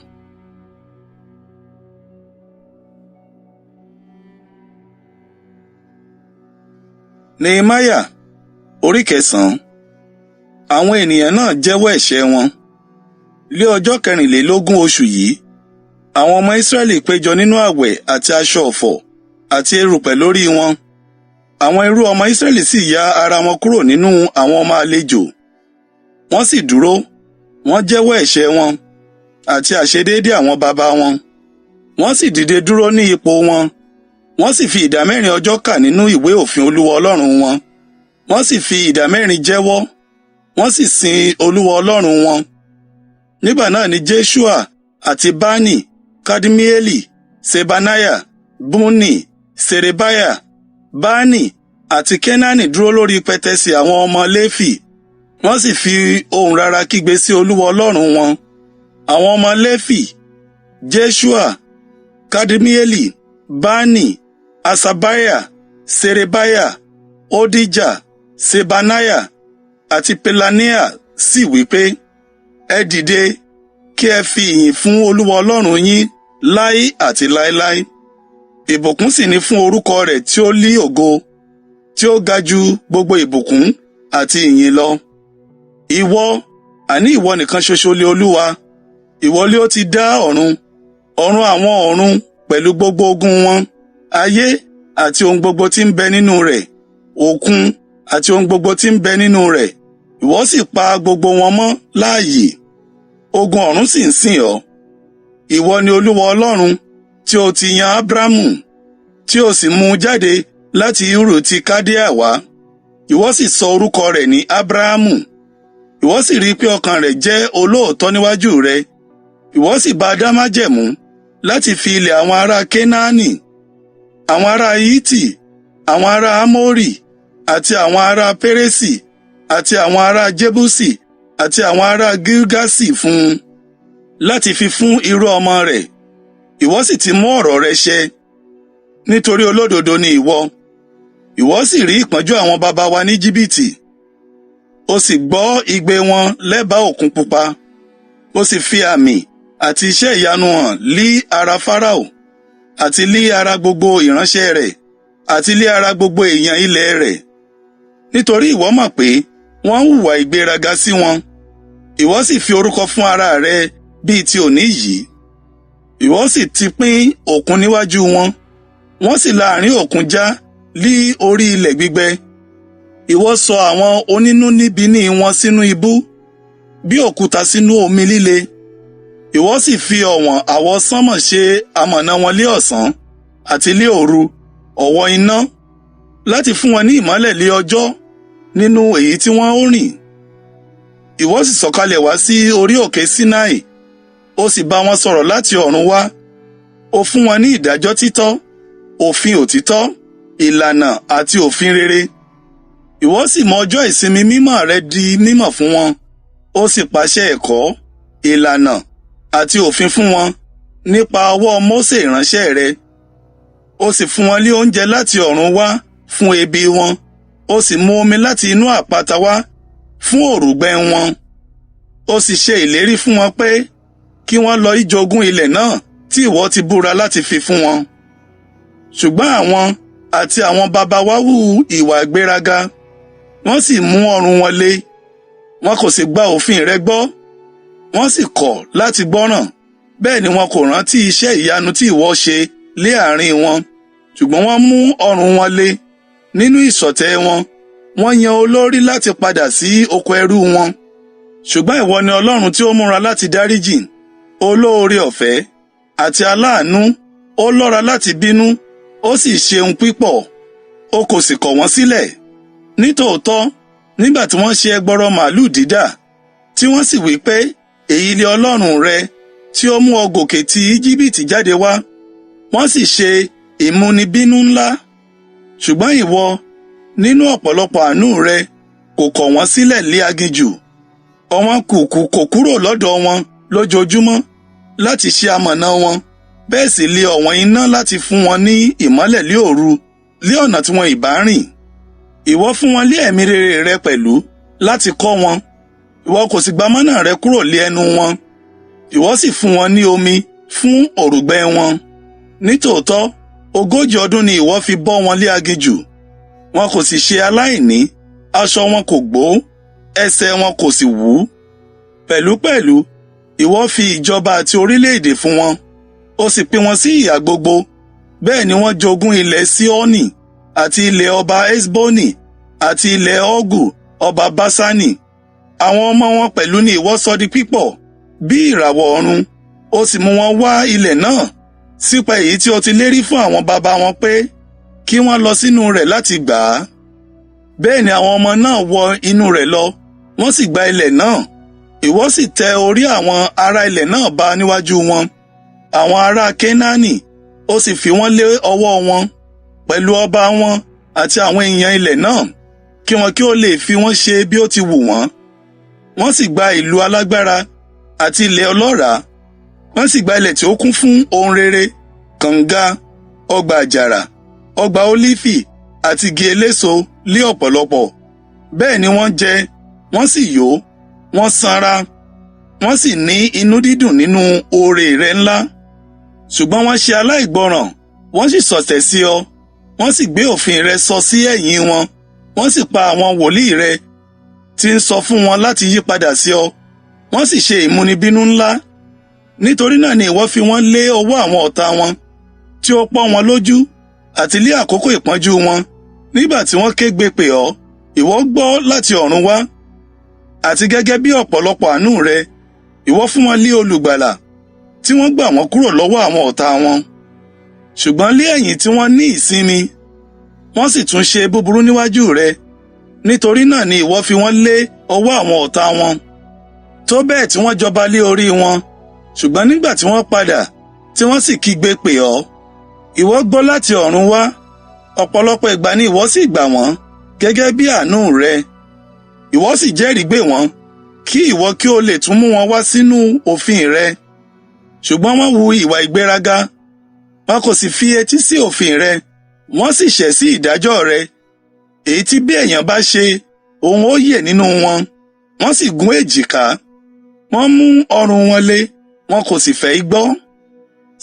Nehemiah orí kẹsàn-án. Àwọn ènìyàn náà jẹ́wọ́ ẹ̀ṣẹ̀ wọn. Lé ọjọ́ 24 oṣù yìí, àwọn ọmọ Ísírẹ́lì péjọ nínú àwẹ̀ àti aṣọ ọ̀fọ̀ àti erùpẹ̀ lórí wọn. Àwọn irú ọmọ Ísírẹ́lì sì ya ara wọn kúrò nínú àwọn ọmọ àlejò. Wọ́n sì dúró, wọ́n jẹ́wọ́ ẹ̀ṣẹ̀ wọn àti àìṣedéédé àwọn baba wọn. Wọ́n sì dìde dúró ní ipò wọn. Wọ́n sì fi ìdámẹ́rin ọjọ́ kà nínú ìwé òfin Olúwa Ọlọ́run wọn. Wọ́n sì fi ìdámẹ́rin jẹ́wọ́. Wọ́n sì sin Olúwa Ọlọ́run wọn. Nígbà náà ni Jeṣua àti Bani, Kadmieli, Ṣebaniah, Bunni, Ṣerebiah, Bani àti Kenani dúró lórí pẹtẹsì àwọn ọmọ Léfì. Wọ́n sì fi ohùn rara kígbe sí Olúwa Ọlọ́run wọn. Àwọn ọmọ Léfì: Jeṣua, Kadmieli, Bani, Haṣabiah, Ṣerebiah, Hodijah, Ṣebaniah àti Pelaniah sì wí pé, "Ẹ dìde, kí ẹ fi ìyìn fún Olúwa Ọlọ́run yín láé àti láéláé. Ìbùkún sì ni fún orúkọ rẹ̀ tí ó lí ògo, tí ó ga ju gbogbo ìbùkún àti ìyìn lọ. Ìwọ, àní ìwọ nìkan ṣoṣo lé Olúwa. Ìwọ lé ó ti dá ọ̀run, ọ̀run àwọn ọ̀run pẹ̀lú gbogbo ogun wọn, ayé àti ohun gbogbo tí ń bẹ nínú rẹ̀, òkun àti ohun gbogbo tí ń bẹ nínú rẹ̀. Ìwọ sì pa gbogbo wọn mọ́ láàyè. Ogun ọ̀run sì ń sìn ọ́. Ìwọ ni Olúwa Ọlọ́run tí ó ti yan Ábrámù, tí ó sì mú un jáde láti Uru ti Kaldea wá. Ìwọ sì sọ orúkọ rẹ̀ ní Ábráhámù. Ìwọ sì rí i pé ọkàn rẹ̀ jẹ́ olóòótọ́ níwájú rẹ. Ìwọ sì bá a dá májẹ̀mú láti fi ilẹ̀ àwọn ará Kénáánì, àwọn ará Hítì, àwọn ará Ámórì àti àwọn ará Pérísì àti àwọn ará Jébúsì àti àwọn ará Gírgáṣì fún un láti fi fún irú ọmọ rẹ̀. Ìwọ sì ti mú ọ̀rọ̀ rẹ ṣẹ, nítorí olódodo ni ìwọ. Ìwọ sì rí ìpọ́njú àwọn baba wa ní Íjíbítì. O sì gbọ́ igbe wọn lẹ́bàá Òkun Pupa. O sì fi àmì àti iṣẹ́ ìyanu hàn lí ara Fáráò àti lí ara gbogbo ìránṣẹ́ rẹ̀ àti lí ara gbogbo èèyàn ilẹ̀ rẹ̀. Nítorí ìwọ mọ̀ pé wọ́n ń hùwà ìgbéraga sí wọn. Ìwọ sì fi orúkọ fún ara rẹ bíi ti òní yìí. Ìwọ sì ti pín òkun níwájú wọn. Wọ́n sì la àárín òkun já lí orí ilẹ̀ gbígbẹ. Ìwọ sọ àwọn onínúnibíní wọn sínú ibú, bí òkúta sínú omi líle. Ìwọ sì fi ọ̀wọ̀n àwọsánmọ̀ ṣe amọ̀nà wọn lé ọ̀sán àti lé òru, ọ̀wọ́ iná, láti fún wọn ní ìmọ́lẹ̀ lé ọjọ́ nínú èyí tí wọ́n ó rìn. Ìwọ sì sọ̀kalẹ̀ wá sí orí òkè Sinai, ó sì bá wọn sọ̀rọ̀ láti ọ̀run wá. Ó fún wọn ní ìdájọ́ títọ́, òfin òtítọ́, ìlànà àti òfin rere. Ìwọ sì mọ ọjọ́ ìsinmi mímọ́ rẹ di mímọ̀ fún wọn. Ó sì pàṣẹ ẹ̀kọ́, ìlànà àti òfin fún wọn nípa ọwọ́ Mósè ìránṣẹ́ rẹ. Ó sì fún wọn ní oúnjẹ láti ọ̀run wá fún ebi wọn. Ó sì mú omi láti inú àpáta wá fún òrùngbẹ wọn. Ó sì ṣe ìlérí fún wọn pé kí wọ́n lọ jogún ilẹ̀ náà tí ìwọ ti búra láti fi fún wọn. Ṣùgbọ́n àwọn àti àwọn baba wa hu ìwà ìgbéraga, wọ́n sì mú ọrùn wọn le. Wọn kò sì gba òfin rẹ gbọ́. Wọ́n sì kọ̀ láti gbọ́ràn. Bẹ́ẹ̀ ni wọn kò rántí iṣẹ́ ìyanu tí ìwọ ṣe lé àárín wọn. Ṣùgbọ́n wọ́n mú ọrùn wọn le nínú ìṣọ̀tẹ̀ wọn. Wọ́n yan olórí láti padà sí oko ẹrú wọn. Ṣùgbọ́n ìwọ ni Ọlọ́run tí ó múra láti dáríjì, olóore ọ̀fẹ́ àti aláàánú, ó lọ́ra láti bínú, ó sì ṣeun pípọ̀, o kò sì kọ̀ wọ́n sílẹ̀. Nítòótọ́, nígbà tí wọ́n ṣe ẹgbọrọ màálù dídà, tí wọ́n sì wí pé, "Èyí ni Ọlọ́run rẹ tí ó mú ọ gòkè ti Íjíbítì jáde wá," wọ́n sì ṣe ìmúnibínú ńlá. Ṣùgbọ́n ìwọ, nínú ọ̀pọ̀lọpọ̀ àánú rẹ, kò kọ̀ wọ́n sílẹ̀ lé aginjù. Ọ̀wọ́n kùkù kò kúrò lọ́dọ̀ wọn lójoojúmọ́ láti ṣe amọ̀nà wọn, bẹ́ẹ̀ sì lé ọ̀wọ́n iná láti fún wọn ní ìmọ́lẹ̀ lé òru lé ọ̀nà tí wọn ìbá rìn. Ìwọ fún wọn lé ẹ̀mí rere rẹ pẹ̀lú láti kọ́ wọn. Ìwọ kò sì gba mánà rẹ kúrò lé ẹnu wọn. Ìwọ sì fún wọn ní omi fún òrùngbẹ wọn. Nítòótọ́, 40 ọdún ni ìwọ fi bọ́ wọn lé aginjù. Wọn kò sì ṣe aláìní, aṣọ wọn kò gbó, ẹsẹ̀ wọn kò sì wú. Pẹ̀lúpẹ̀lú, ìwọ fi ìjọba àti orílẹ̀-èdè fún wọn. Ó sì pín wọn sí ìhà gbogbo. Bẹ́ẹ̀ ni wọ́n jogún ilẹ̀ Síhónì àti ilẹ̀ ọba Heṣboni àti ilẹ̀ Ogu ọba Baṣani. Àwọn ọmọ wọn pẹ̀lú ni ìwọ sọ di pípọ̀ bí ìràwọ̀ ọ̀run, ó sì mú wọn wá ilẹ̀ náà sípa èyí tí ó ti lérí fún àwọn baba wọn pé kí wọ́n lọ sínú rẹ̀ láti gbà á. Bẹ́ẹ̀ ni àwọn ọmọ náà wọ inú rẹ̀ lọ, wọ́n sì gba ilẹ̀ náà. Ìwọ sì tẹ orí àwọn ará ilẹ̀ náà ba níwájú wọn, àwọn ará Kénáánì, ó sì fi wọ́n lé ọwọ́ wọn, pẹ̀lú ọba wọn àti àwọn èèyàn ilẹ̀ náà, kí wọn kí ó lè fi wọ́n ṣe bí ó ti wù wọ́n. Wọ́n sì gba ìlú alágbára àti ilẹ̀ ọlọ́ràá. Wọ́n sì gba ilẹ̀ tí ó kún fún ohun rere, kànga, ọgbà àjàrà, ọgbà ólífì àti igi eléso lé ọ̀pọ̀lọpọ̀. Bẹ́ẹ̀ ni wọ́n jẹ, wọ́n sì yó, wọ́n sanra, wọ́n sì ní inú dídùn nínú oore rẹ ńlá. Ṣùgbọ́n wọ́n ṣe aláìgbọràn, wọ́n sì sọ̀tẹ̀ sí ọ, wọ́n sì gbé òfin rẹ sọ sí ẹ̀yìn wọn, wọ́n sì pa àwọn wòlíì rẹ tí ń sọ fún wọn láti yí padà sí ọ, wọ́n sì ṣe ìmúnibínú ńlá. Nítorí náà ni ìwọ fi wọ́n lé ọwọ́ àwọn ọ̀tá wọn, tí ó pọ́n wọn lójú, àti lé àkókò ìpọ́njú wọn. Nígbà tí wọ́n kégbe pè ọ́, ìwọ gbọ́ láti ọ̀run wá. Àti gẹ́gẹ́ bí ọ̀pọ̀lọpọ̀ àánú rẹ, ìwọ fún wọn lé olùgbàlà, tí wọ́n gbà wọ́n kúrò lọ́wọ́ àwọn ọ̀tá wọn. Ṣùgbọ́n lé ẹ̀yìn tí wọ́n ní ìsinmi, wọ́n sì tún ṣe búburú níwájú rẹ. Nítorí náà ni ìwọ fi wọ́n lé ọwọ́ àwọn ọ̀tá wọn, tó bẹ́ẹ̀ tí wọ́n jọba lé orí wọn. Ṣùgbọ́n nígbà tí wọ́n padà, tí wọ́n sì kígbe pè ọ́, ìwọ gbọ́ láti ọ̀run wá. Ọ̀pọ̀lọpọ̀ ìgbà ni ìwọ sì gbà wọ́n gẹ́gẹ́ bí àánú rẹ. Ìwọ sì jẹ́rìí gbè wọ́n, kí ìwọ kí ó lè tún mú wọn wá sínú òfin rẹ. Ṣùgbọ́n wọ́n hu ìwà ìgbéraga, wọn kò sì fi etí sí òfin rẹ, wọ́n sì ṣẹ̀ sí ìdájọ́ rẹ. Èyí tí bí èèyàn bá ṣe, òun ó yè nínú wọn. Wọ́n sì gún èjìká, wọ́n mú ọrùn wọn lé, wọn kò sì fẹ́ gbọ́.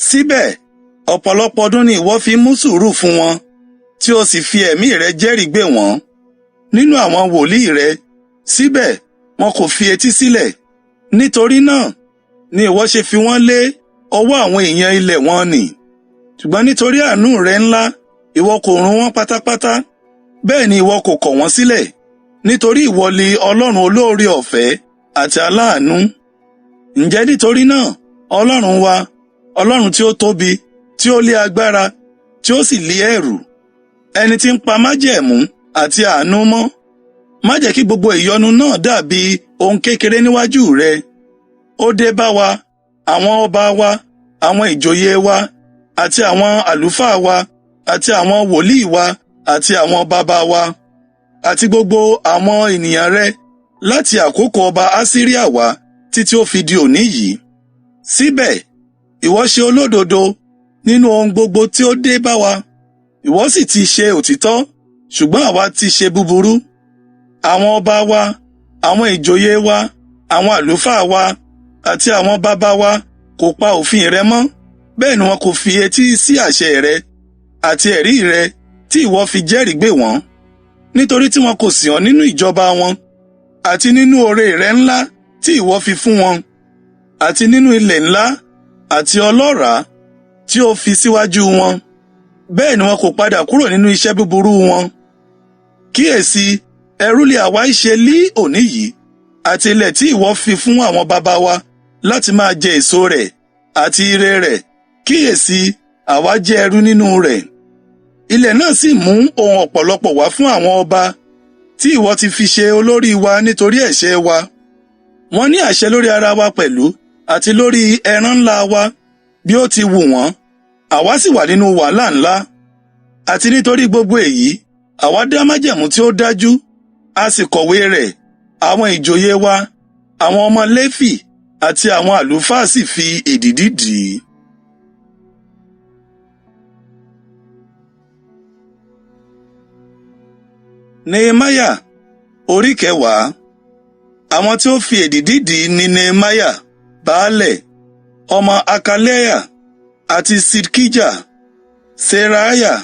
Síbẹ̀, ọ̀pọ̀lọpọ̀ ọdún ni ìwọ fi mú sùúrù fún wọn, tí o sì fi ẹ̀mí rẹ jẹ́rìí gbè wọ́n nínú àwọn wòlíì rẹ. Síbẹ̀, wọn kò fi etí sílẹ̀. Nítorí náà ni ìwọ ṣe fi wọ́n lé ọwọ́ àwọn èèyàn ilẹ̀ wọn nì. Ṣùgbọ́n nítorí àánú rẹ ńlá, ìwọ kò run wọ́n pátápátá. Bẹ́ẹ̀ ni ìwọ kò kọ̀ wọ́n sílẹ̀, nítorí ìwọ li Ọlọ́run olóore ọ̀fẹ́ àti aláàánú. Ǹjẹ́ nítorí náà, Ọlọ́run wa, Ọlọ́run tí ó tóbi, tí ó lé agbára, tí ó sì lé ẹ̀rù, ẹni tí ń pa májẹ̀mú àti àánú mọ́, má jẹ́ kí gbogbo ìyọnu náà dàbí ohun kékeré níwájú rẹ. Ó dé bá wa, àwọn ọba wa, àwọn ìjòyè wa, àti àwọn àlùfáà wa, àti àwọn wòlíì wa, àti àwọn baba wa, àti gbogbo àwọn ènìyàn rẹ láti àkókò ọba Asiria wá títí ó fi di òní yìí. Síbẹ̀, ìwọ ṣe olódodo nínú ohun gbogbo tí ó dé bá wa. Ìwọ sì ti ṣe òtítọ́, ṣùgbọ́n àwa ti ṣe búburú. Àwọn ọba wa, àwọn ìjòyè wa, àwọn àlùfáà wa, àti àwọn baba wa kò pa òfin rẹ mọ́, bẹ́ẹ̀ ni wọn kò fi etí sí àṣẹ rẹ àti ẹ̀rí rẹ tí ìwọ fi jẹ́rìí gbè wọ́n. Nítorí tí wọn kò sìn ọ́ nínú ìjọba wọn, àti nínú oore rẹ ńlá tí ìwọ fi fún wọn, àti nínú ilẹ̀ ńlá àti ọlọ́ràá tí ó fi síwájú wọn. Bẹ́ẹ̀ ni wọn kò padà kúrò nínú iṣẹ́ búburú wọn. Kíyèsí, ẹrú lé àwa í ṣe lí òní yìí, àti ilẹ̀ tí ìwọ fi fún àwọn baba wa láti máa jẹ èso rẹ̀ àti ire rẹ̀. Kíyèsí, àwa jẹ́ ẹrú nínú rẹ̀. Ilẹ̀ náà sì mú ohun ọ̀pọ̀lọpọ̀ wá fún àwọn ọba tí ìwọ ti fi ṣe olórí wa nítorí ẹ̀ṣẹ̀ wa. Wọ́n ní àṣẹ lórí ara wa pẹ̀lú àti lórí ẹran ńlá wa bí ó ti wù wọ́n. Àwa sì wà nínú wàhálà ńlá. Àti nítorí gbogbo èyí, àwa dá májẹ̀mú tí ó dájú, a sì kọ̀wé rẹ̀. Àwọn ìjòyè wa, àwọn ọmọ Léfì àti àwọn àlùfáà sì fi èdìdì dì í. Nehemiah orí kẹwàá. Àwọn tí ó fi èdìdì dì í ni Nehemiah, baálẹ̀, ọmọ Akaliah àti Sidkijah, Seraiah,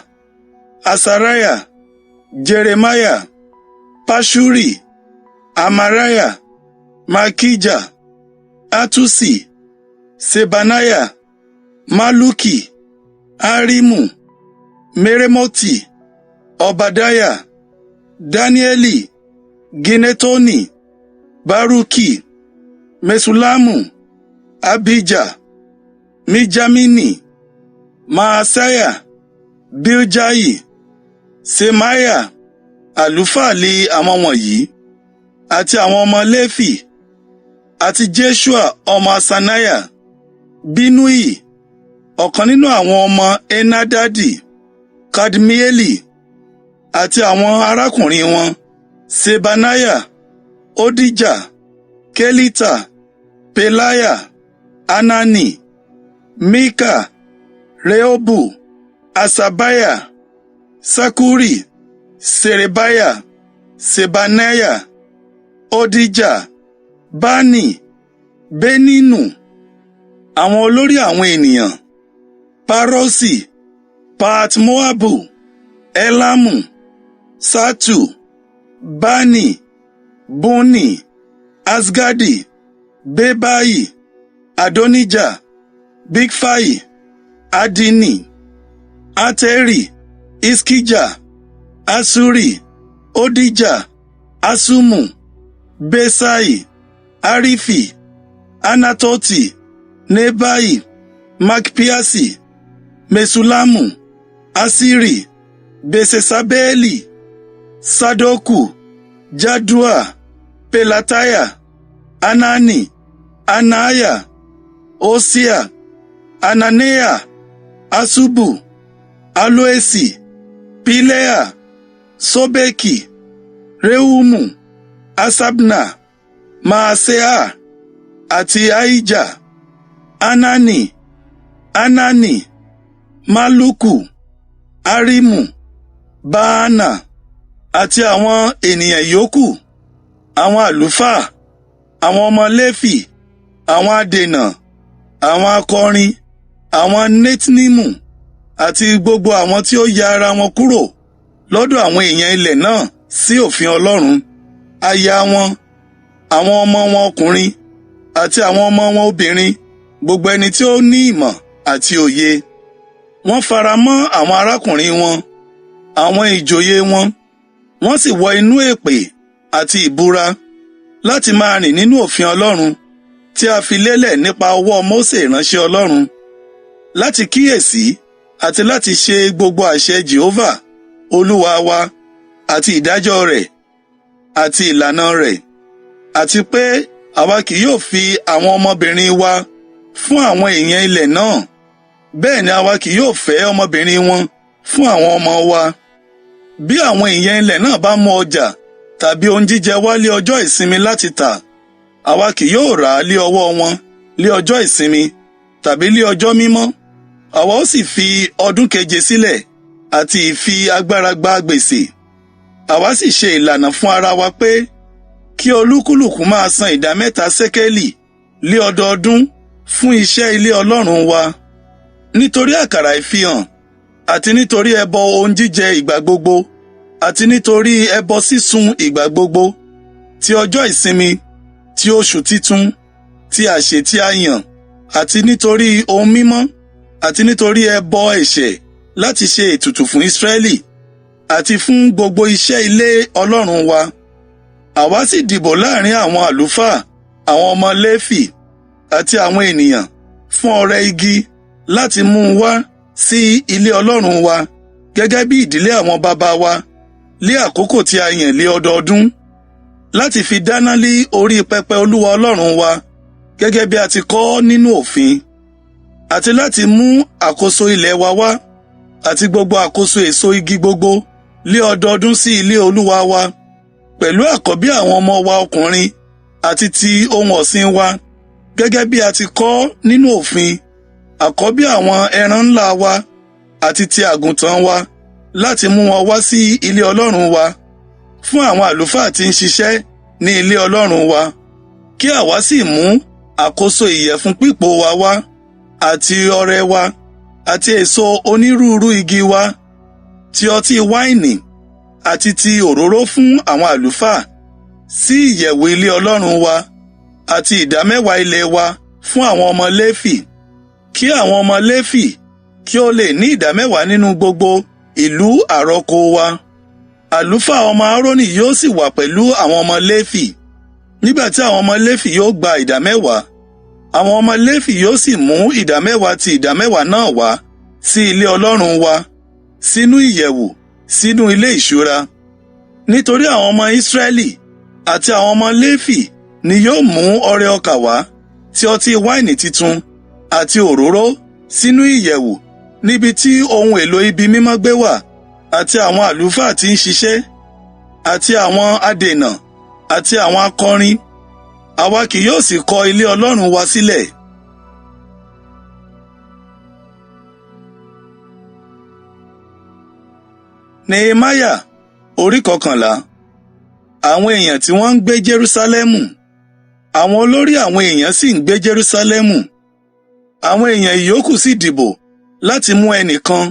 Asariah, Jeremiah, Paṣuri, Amariah, Malkijah, Hattuṣi, Ṣebaniah, Malluki, Harimu, Meremoti, Obadiah, Daniẹli, Ginnetoni, Baruki, Meṣullamu, Abijah, Mijamini, Maaseiah, Biljai, Ṣemaiah, àlùfáà li àwọn wọ̀nyí, àti àwọn ọmọ Léfì, àti Jeṣua ọmọ Haṣaniah, Binnui, ọ̀kan nínú àwọn ọmọ Henadadi, Kadmieli, àti àwọn arákùnrin wọn, Ṣebaniah, Hodijah, Kelita, Pelaiah, Hanani, Mika, Rehobu, Haṣabiah, Sakkuri, Ṣerebiah, Ṣebaniah, Hodijah, Bani, Beninu, àwọn olórí àwọn ènìyàn, Paroṣi, Pahat-Moabu, Elamu, Ṣattu, Bani, Bunni, Asgadi, Bebai, Adonijah, Bigfai, Adini, Ateri, Hiskijah, Haṣuri, Hodijah, Haṣumu, Beṣai, Harifi, Anatoti, Nebai, Magpiaṣi, Meṣullamu, Haṣiri, Meṣesabeeli, Sadoku, Jaddua, Pelatiah, Hanani, Anaiah, Hosea, Hananiah, Haṣubu, Hallohesi, Pileha, Ṣobeki, Rehumu, Haṣabna, Maaseiah àti Ahijah, Hanani, Hanani, Malluku, Harimu, Baanah àti àwọn ènìyàn ìyókù, àwọn àlùfáà, àwọn ọmọ Léfì, àwọn adènà, àwọn akọrin, àwọn Netinimu àti gbogbo àwọn tí ó ya ara wọn kúrò lọ́dọ̀ àwọn èèyàn ilẹ̀ náà sí òfin Ọlọ́run, aya wọn, àwọn ọmọ wọn ọkùnrin àti àwọn ọmọ wọn obìnrin, gbogbo ẹni tí ó ní ìmọ̀ àti òye. Wọ́n fara mọ́ àwọn arákùnrin wọn, àwọn ìjòyè wọn, wọ́n sì wọ inú èpè àti ìbúra láti máa rìn nínú òfin Ọlọ́run tí a fi lélẹ̀ nípa ọwọ́ Mósè ìránṣẹ́ Ọlọ́run, láti kíyèsí àti láti ṣe gbogbo àṣẹ Jèhófà Olúwa wa àti ìdájọ́ rẹ̀ àti ìlànà rẹ̀, àti pé àwa kì yóò fi àwọn ọmọbìnrin wa fún àwọn èèyàn ilẹ̀ náà, bẹ́ẹ̀ ni àwa kì yóò fẹ́ ọmọbìnrin wọn fún àwọn ọmọ wa. Bí àwọn èèyàn ilẹ̀ náà bá mú ọjà tàbí ohun jíjẹ wá lé ọjọ́ ìsinmi láti tà, àwa kì yóò rà á lé ọwọ́ wọn lé ọjọ́ ìsinmi tàbí lé ọjọ́ mímọ́. Àwa ó sì fi ọdún keje sílẹ̀ àti ìfi agbára gba gbèsè. Àwa sì ṣe ìlànà fún ara wa pé kí olúkúlùkù máa san ìdámẹ́ta ṣékélì lé ọdọọdún fún iṣẹ́ ilé Ọlọ́run wa, nítorí àkàrà ìfihàn àti nítorí ẹbọ ohun jíjẹ ìgbà gbogbo àti nítorí ẹbọ sísun ìgbà gbogbo, ti ọjọ́ ìsinmi, ti oṣù titun, ti àsè tí a yàn, àti nítorí ohun mímọ́, àti nítorí ẹbọ ẹ̀ṣẹ̀ láti ṣe ètùtù fún Ísírẹ́lì, àti fún gbogbo iṣẹ́ ilé Ọlọ́run wa. Àwa sì dìbò láàrin àwọn àlùfáà, àwọn ọmọ Léfì àti àwọn ènìyàn fún ọrẹ igi láti mú un wá sí ilé Ọlọ́run wa gẹ́gẹ́ bí ìdílé àwọn baba wa lé àkókò tí a yàn lé ọdọọdún, láti fi dáná lé orí pẹpẹ Olúwa Ọlọ́run wa gẹ́gẹ́ bí a ti kọ ọ́ nínú òfin, àti láti mú àkóso ilẹ̀ wa wá àti gbogbo àkóso èso igi gbogbo lé ọdọọdún sí ilé Olúwa wa, pẹ̀lú àkọ́bí àwọn ọmọ wa ọkùnrin àti ti ohun ọ̀sìn wa gẹ́gẹ́ bí a ti kọ ọ́ nínú òfin, àkọ́bí àwọn ẹran ńlá wa àti ti àgùntàn wa, láti mú wọn wá sí ilé Ọlọ́run wa fún àwọn àlùfáà tí ń ṣiṣẹ́ ní ilé Ọlọ́run wa, kí àwa sì mú àkóso ìyẹ̀fun pípò wa wá àti ọrẹ wa àti èso onírúurú igi wa, ti ọtí wáìnì àti ti òróró fún àwọn àlùfáà sí ìyẹ̀wù ilé Ọlọ́run wa, àti ìdámẹ́wàá ilẹ̀ wa fún àwọn ọmọ Léfì, kí àwọn ọmọ Léfì kí ó lè ní ìdámẹ́wàá nínú gbogbo ìlú àrọko wa. Àlùfáà ọmọ Árónì yóò sì wà pẹ̀lú àwọn ọmọ Léfì. Nígbà tí àwọn ọmọ Léfì yóò gba ìdámẹ́wàá, àwọn ọmọ Léfì yóò sì mú ìdámẹ́wàá ti ìdámẹ́wàá náà wá sí ilé Ọlọ́run wa, sínú ìyẹ̀wù, sínú ilé ìṣúra. Nítorí àwọn ọmọ Ísírẹ́lì àti àwọn ọmọ Léfì ni yóò mú ọrẹ ọkà wá, ti ọtí wáìnì titun àti òróró sínú ìyẹ̀wù níbi tí ohun èlò ibi mímọ́ gbé wà, àti àwọn àlùfáà tí ń ṣiṣẹ́, àti àwọn adènà, àti àwọn akọrin. Àwa kì yóò sì kọ̀ ilé Ọlọ́run wa sílẹ̀. Nehemiah orí 11. Àwọn èèyàn tí wọ́n ń gbé Jerúsálẹ́mù. Àwọn olórí àwọn èèyàn sì ń gbé Jerúsálẹ́mù. Àwọn èèyàn ìyókù sì dìbò láti mú ẹnìkan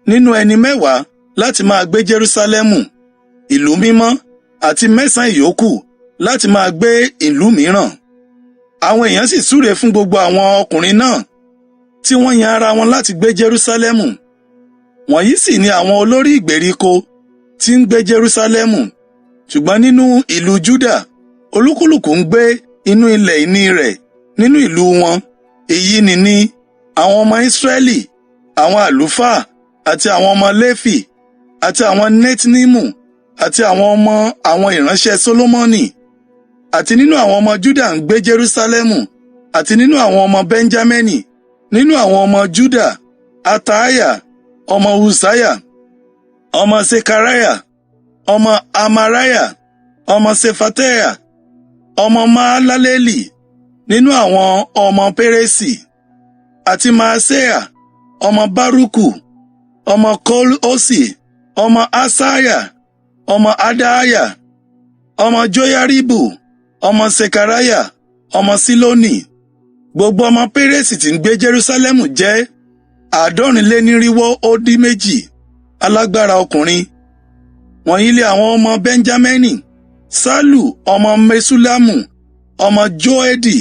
nínú ẹni mẹ́wàá láti máa gbé Jerúsálẹ́mù, ìlú mímọ́, àti mẹ́sàn-án ìyókù láti máa gbé ìlú mìíràn. Àwọn èèyàn sì súre fún gbogbo àwọn ọkùnrin náà tí wọ́n yan ara wọn láti gbé Jerúsálẹ́mù. Wọ̀nyí sì ni àwọn olórí ìgbèríko tí ń gbé Jerúsálẹ́mù, ṣùgbọ́n nínú ìlú Júdà, olúkúlùkù ń gbé inú ilẹ̀ ìní rẹ̀ nínú ìlú wọn. Èyí ni ní àwọn ọmọ Ísírẹ́lì, àwọn àlùfáà àti àwọn ọmọ Léfì, àti àwọn Netinímù, àti àwọn ọmọ àwọn ìránṣẹ́ Sólómọ́nì. Àti nínú àwọn ọmọ Júdà ń gbé Jerúsálẹ́mù, àti nínú àwọn ọmọ Bẹ́ńjámínì, nínú àwọn ọmọ Júdà, Ataiah, ọmọ Ussiah, ọmọ Sekariah, ọmọ Amariah, ọmọ Ṣefatiah, ọmọ Mahalaleli, nínú àwọn ọmọ Peresi, àti Maaseiah, ọmọ Baruku, ọmọ Kol-Hosi, ọmọ Asaiah, ọmọ Adaiah, ọmọ Joiaribu, ọmọ Sekariah, ọmọ Siloni. Gbogbo ọmọ Peresi tí ń gbé Jerusalẹmu jẹ́ 272 alágbára ọkùnrin. Wọ̀nyí lé àwọn ọmọ Benjamini: Salu ọmọ Meṣullamu, ọmọ Joedi,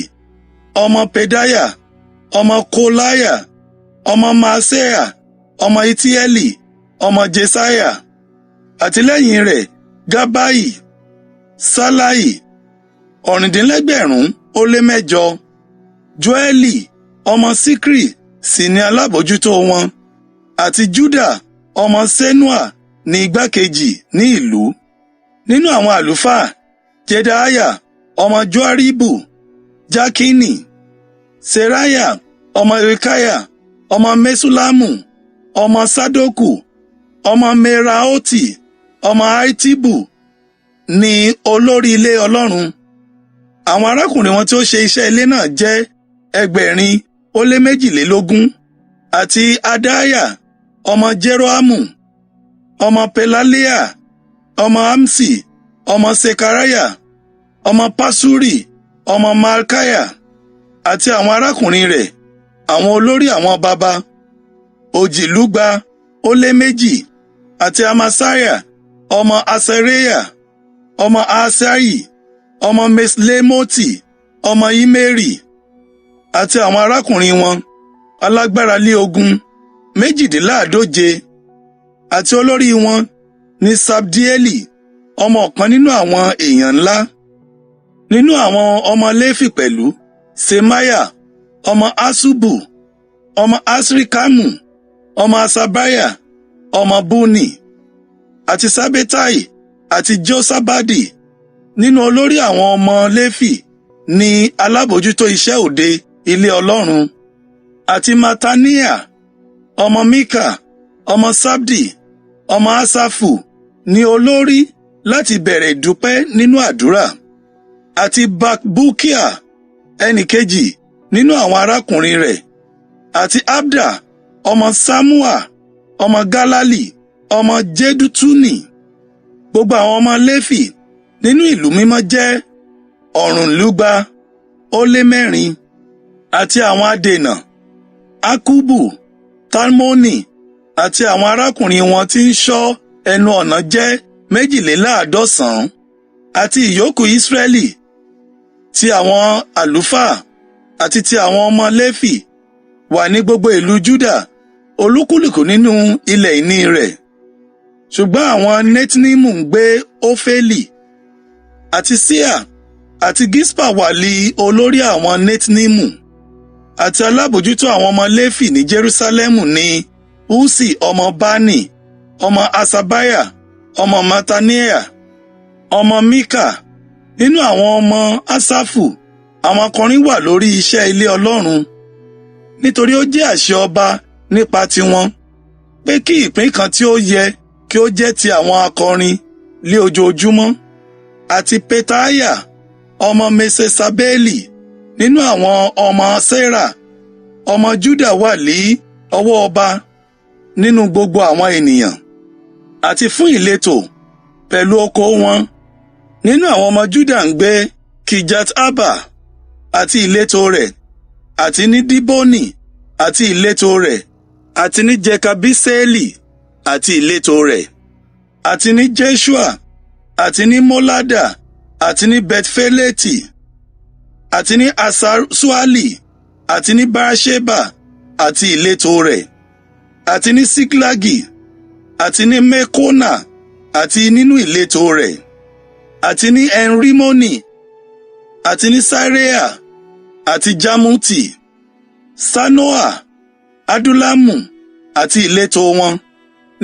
ọmọ Pedaiah, ọmọ Kolaiah, ọmọ Maaseiah, ọmọ Itieli, ọmọ Jesaiah. Àti lẹ́yìn rẹ̀ Gabbai, Sallai, 8,600. Joẹli ọmọ Sikri sì ni alábojútó wọn, àti Juda ọmọ Senua ní igbákejì ní ìlú. Nínú àwọn àlùfáà, Jedaiah ọmọ Joiaribu, Jakini, Seraiah ọmọ Hilkiah, ọmọ Meṣullamu, ọmọ Sadoku, ọmọ Meraoti, ọmọ Ahitubu ní olórí ilé Ọlọ́run. Àwọn arákùnrin wọn tí ó ṣe iṣẹ́ ilé náà jẹ́ 2,222, àti Adaiah ọmọ Jerohamu, ọmọ Pelaliah, ọmọ Amsi, ọmọ Sekariah, ọmọ Paṣuri, ọmọ Malkiah, àti àwọn arákùnrin rẹ̀, àwọn olórí àwọn baba, 222, àti Amasiah, ọmọ Asariah, ọmọ Aasai, ọmọ Meṣilemoti, ọmọ Immeri, àti àwọn arákùnrin wọn, alágbára lé ogun, 148, àti olórí wọn ní Sabdieli, ọmọ ọ̀kan nínú àwọn èèyàn ńlá. Nínú àwọn ọmọ Léfì pẹ̀lú, Ṣemaiah, ọmọ Haṣubu, ọmọ Asrikamu, ọmọ Haṣabiah, ọmọ Bunni, àti Ṣabbetai àti Josabadi nínú olórí àwọn ọmọ Léfì ní alábojútó iṣẹ́ òde ilé Ọlọ́run, àti Mattaniah, ọmọ Mika, ọmọ Sabdi, ọmọ Asafu ní olórí láti bẹ̀rẹ̀ ìdúpẹ́ nínú àdúrà, àti Bakbukiah ẹnìkejì nínú àwọn arákùnrin rẹ̀, àti Abda ọmọ Ṣammua, ọmọ Galali, ọmọ Jedutuni. Gbogbo àwọn ọmọ Léfì nínú ìlú mímọ́ jẹ́ 224, àti àwọn adènà, Akkubu, Talmoni, àti àwọn arákùnrin wọn tí ń ṣọ́ ẹnu ọ̀nà jẹ́ 192, àti ìyókù Israẹli, ti àwọn àlùfáà àti ti àwọn ọmọ Léfì wà ní gbogbo ìlú Juda, olúkúlùkù nínú ilẹ̀ ìní rẹ̀. Ṣùgbọ́n àwọn Netinimu ń gbé Ofeli, àti Ṣiha Àti Gispa wà lí olórí àwọn Netinimu. Àti alábòjútó àwọn ọmọ Léfì ní Jerúsálẹ́mù ní Ussi ọmọ Bani, ọmọ Haṣabiah, ọmọ Mattaniah, ọmọ Mika. Nínú àwọn ọmọ Asafu, àwọn akọrin wà lórí iṣẹ́ ilé Ọlọ́run. Nítorí ó jẹ́ àṣẹ ọba nípa tiwọn, pé kí ìpín kan tí ó yẹ kí ó jẹ́ ti àwọn akọrin lé ojoojúmọ́. Àti Petaiah ọmọ Meṣesabeli nínú àwọn ọmọ Serah, ọmọ Juda wà lí ọwọ́ ọba nínú gbogbo àwọn ènìyàn, àti fún ìletò pẹ̀lú oko wọn. Nínú àwọn ọmọ Juda ń gbé Kirjat Arba àti ìletò rẹ̀, àti ní Diboni àti ìletò rẹ̀, àti ní Jekabiseeli àti ìletò rẹ̀, àti ní Jeṣua, àti ní Molada, àti ní Betfeleti, àti ní Asar-Suali, àti ní Beerṣeba àti ìletò rẹ̀, àti ní Siklagi, àti ní Mekona àti nínú ìletò rẹ̀, àti ní En-Rimoni, àti ní Ṣareah, àti Jarmuti, Sanoa, Adulamu àti ìletò wọn,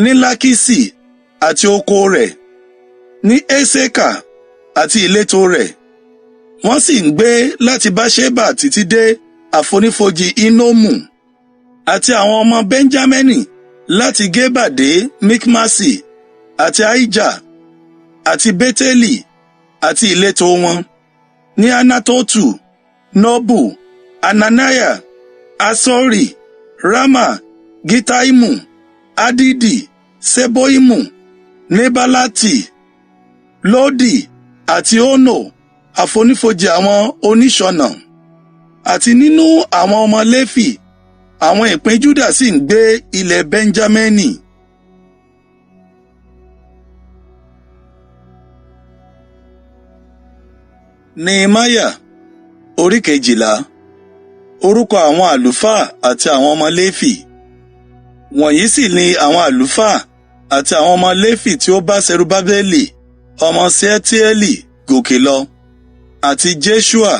ní Lakiṣi àti oko rẹ̀, ní Eseka àti ìletò rẹ̀. Wọ́n sì ń gbé láti Beerṣeba títí dé àfonífojì Hinnomu. Àti àwọn ọmọ Benjamini láti Geba dé Mikmasi àti Aija àti Beteli àti ìletò wọn, ní Anatotu, Nobu, Ananiah, Hasori, Rama, Gittaimu, Hadidi, Seboimu, Nebalati, Lodi àti Ono, àfonífojì àwọn oníṣọ̀nà. Àti nínú àwọn ọmọ Léfì, àwọn ìpín Juda sì ń gbé ilẹ̀ Benjamini. Nehemiah orí 12. Orúkọ àwọn àlùfáà àti àwọn ọmọ Léfì. Wọ̀nyí sì ni àwọn àlùfáà àti àwọn ọmọ Léfì tí ó bá Serubbabeli ọmọ Ṣealtieli gòkè lọ, àti Jeṣua,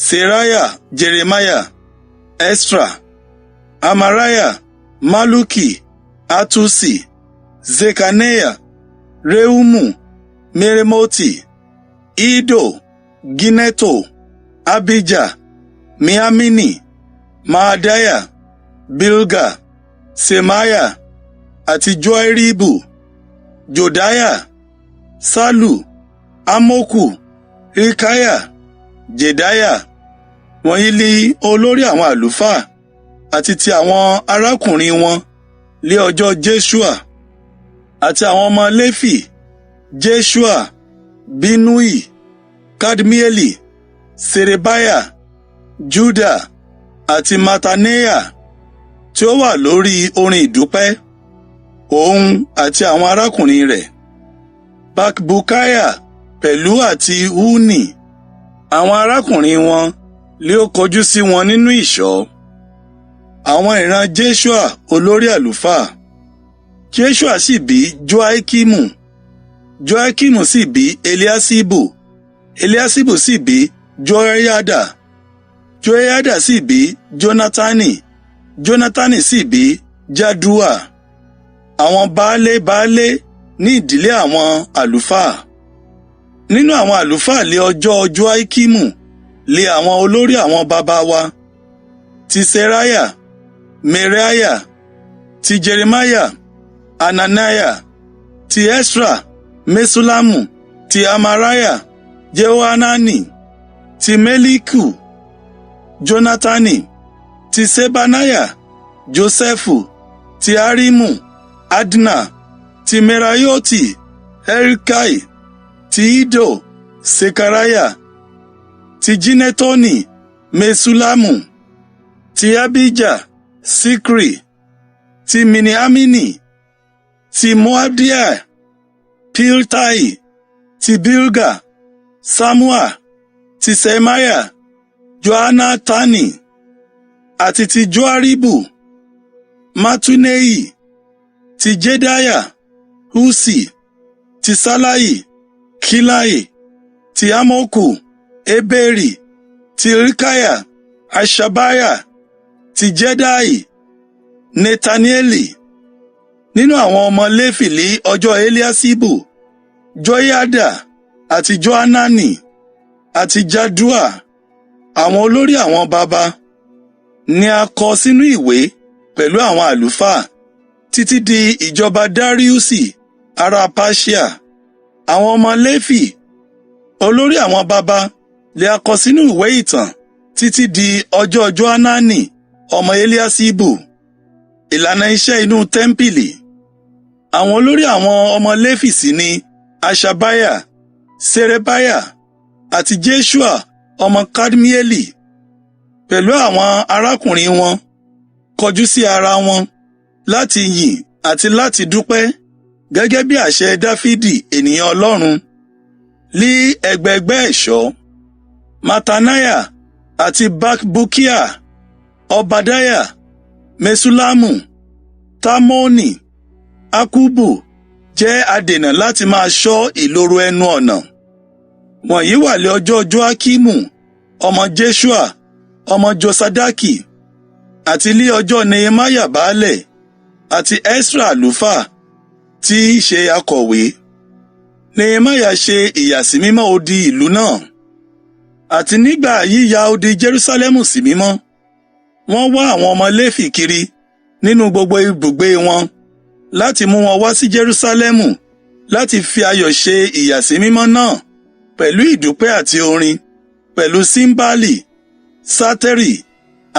Seraiah, Jeremiah, Esra, Amariah, Malluki, Hattuṣi, Ṣekaniah, Rehumu, Meremoti, Iddo, Ginneto, Abijah, Miamini, Maadiah, Bilga, Ṣemaiah àti Joiaribu, Jodaiah, Sallu, Amoku, Hilkiah, Jedaiah. Wọ̀nyí li olórí àwọn àlùfáà àti ti àwọn arákùnrin wọn lé ọjọ́ Jeṣua, àti àwọn ọmọ Léfì, Jeṣua, Binnui, Kadmieli, Ṣerebiah, Juda àti Mattaniah, tí ó wà lórí orin ìdúpẹ́, òun àti àwọn arákùnrin rẹ̀, Bakbukiah pẹ̀lú àti Unni, àwọn arákùnrin wọn lé ó kọjú sí wọn nínú ìṣọ́. Àwọn ìran Jeṣua olórí àlùfáà. Jeṣua sì bí Joiakimu, Joiakimu sì bí Eliaṣibu, Eliaṣibu sì bí Joiada, Joiada sì bí Jonatani, Jonatani sì bí Jaddua. Àwọn baálé baálé ní ìdílé àwọn àlùfáà. Nínú àwọn àlùfáà lé ọjọ́ Joiakimu lé àwọn olórí àwọn baba wa, ti Seraiah, Meraiah, ti Jeremiah, Hananiah, ti Esra, Meṣullamu, ti Amariah, Jehohanani, ti Meliku, Jonatani, ti Ṣebaniah, Josẹfu, ti Harimu, Adna, ti Meraioti, Helkai, ti Iddo, Sekariah, ti Ginetoni, Meṣullamu, ti Abijah, Sikri, ti Miniamini, ti Moadiah, Piltai, ti Bilga, Ṣammua, ti Ṣemaiah, Johannatani, àti ti Joiaribu, Mattunei, ti Jedaiah, Ussi, ti Sallai, Killai, ti Amoku, Eberi, ti Hilkiah, Haṣabiah, ti Jedaiah, Netanieli. Nínú àwọn ọmọ Léfì ní ọjọ́ Eliaṣibu, Joiada àti Johanani àti Jaddua, àwọn olórí àwọn baba, ni a kọ sínú ìwé pẹ̀lú àwọn àlùfáà títí di ìjọba Dariusi ará Persia. Àwọn ọmọ Léfì, olórí àwọn baba, li a kọ sínú ìwé ìtàn títí di ọjọ́ Johanani ọmọ Eliaṣibu. Ìlànà iṣẹ́ inú tẹ́ḿpìlì. Àwọn olórí àwọn ọmọ Léfì sì ni Haṣabiah, Ṣerebiah àti Jeṣua ọmọ Kadmieli, pẹ̀lú àwọn arákùnrin wọn, kọjú sí ara wọn láti yìn àti láti dúpẹ́ gẹ́gẹ́ bí àṣẹ Dáfídì ènìyàn Ọlọ́run lí ẹgbẹẹgbẹ́ ẹ̀ṣọ́. Mattaniah àti Bakbukiah, Obadiah, Meṣullamu, Talmoni, Akkubu jẹ́ adènà láti máa ṣọ́ ìloro ẹnu ọ̀nà. Wọ̀nyí wà lé ọjọ́ Joakimu ọmọ Jeṣua ọmọ Josadaki, àti lí ọjọ́ Nehemiah baálẹ̀ àti Esra àlùfáà tí í ṣe akọ̀wé. Nehemiah ṣe ìyàsímímọ́ odi ìlú náà. Àti nígbà yíya odi Jerusalẹmu sí mímọ́, wọ́n wá àwọn ọmọ Léfì kiri nínú gbogbo ibùgbé wọn láti mú wọn wá sí Jerusalẹmu láti fi ayọ̀ ṣe ìyàsímímọ́ náà pẹ̀lú ìdúpẹ́ àti orin, pẹ̀lú símbálì, sátẹ́rì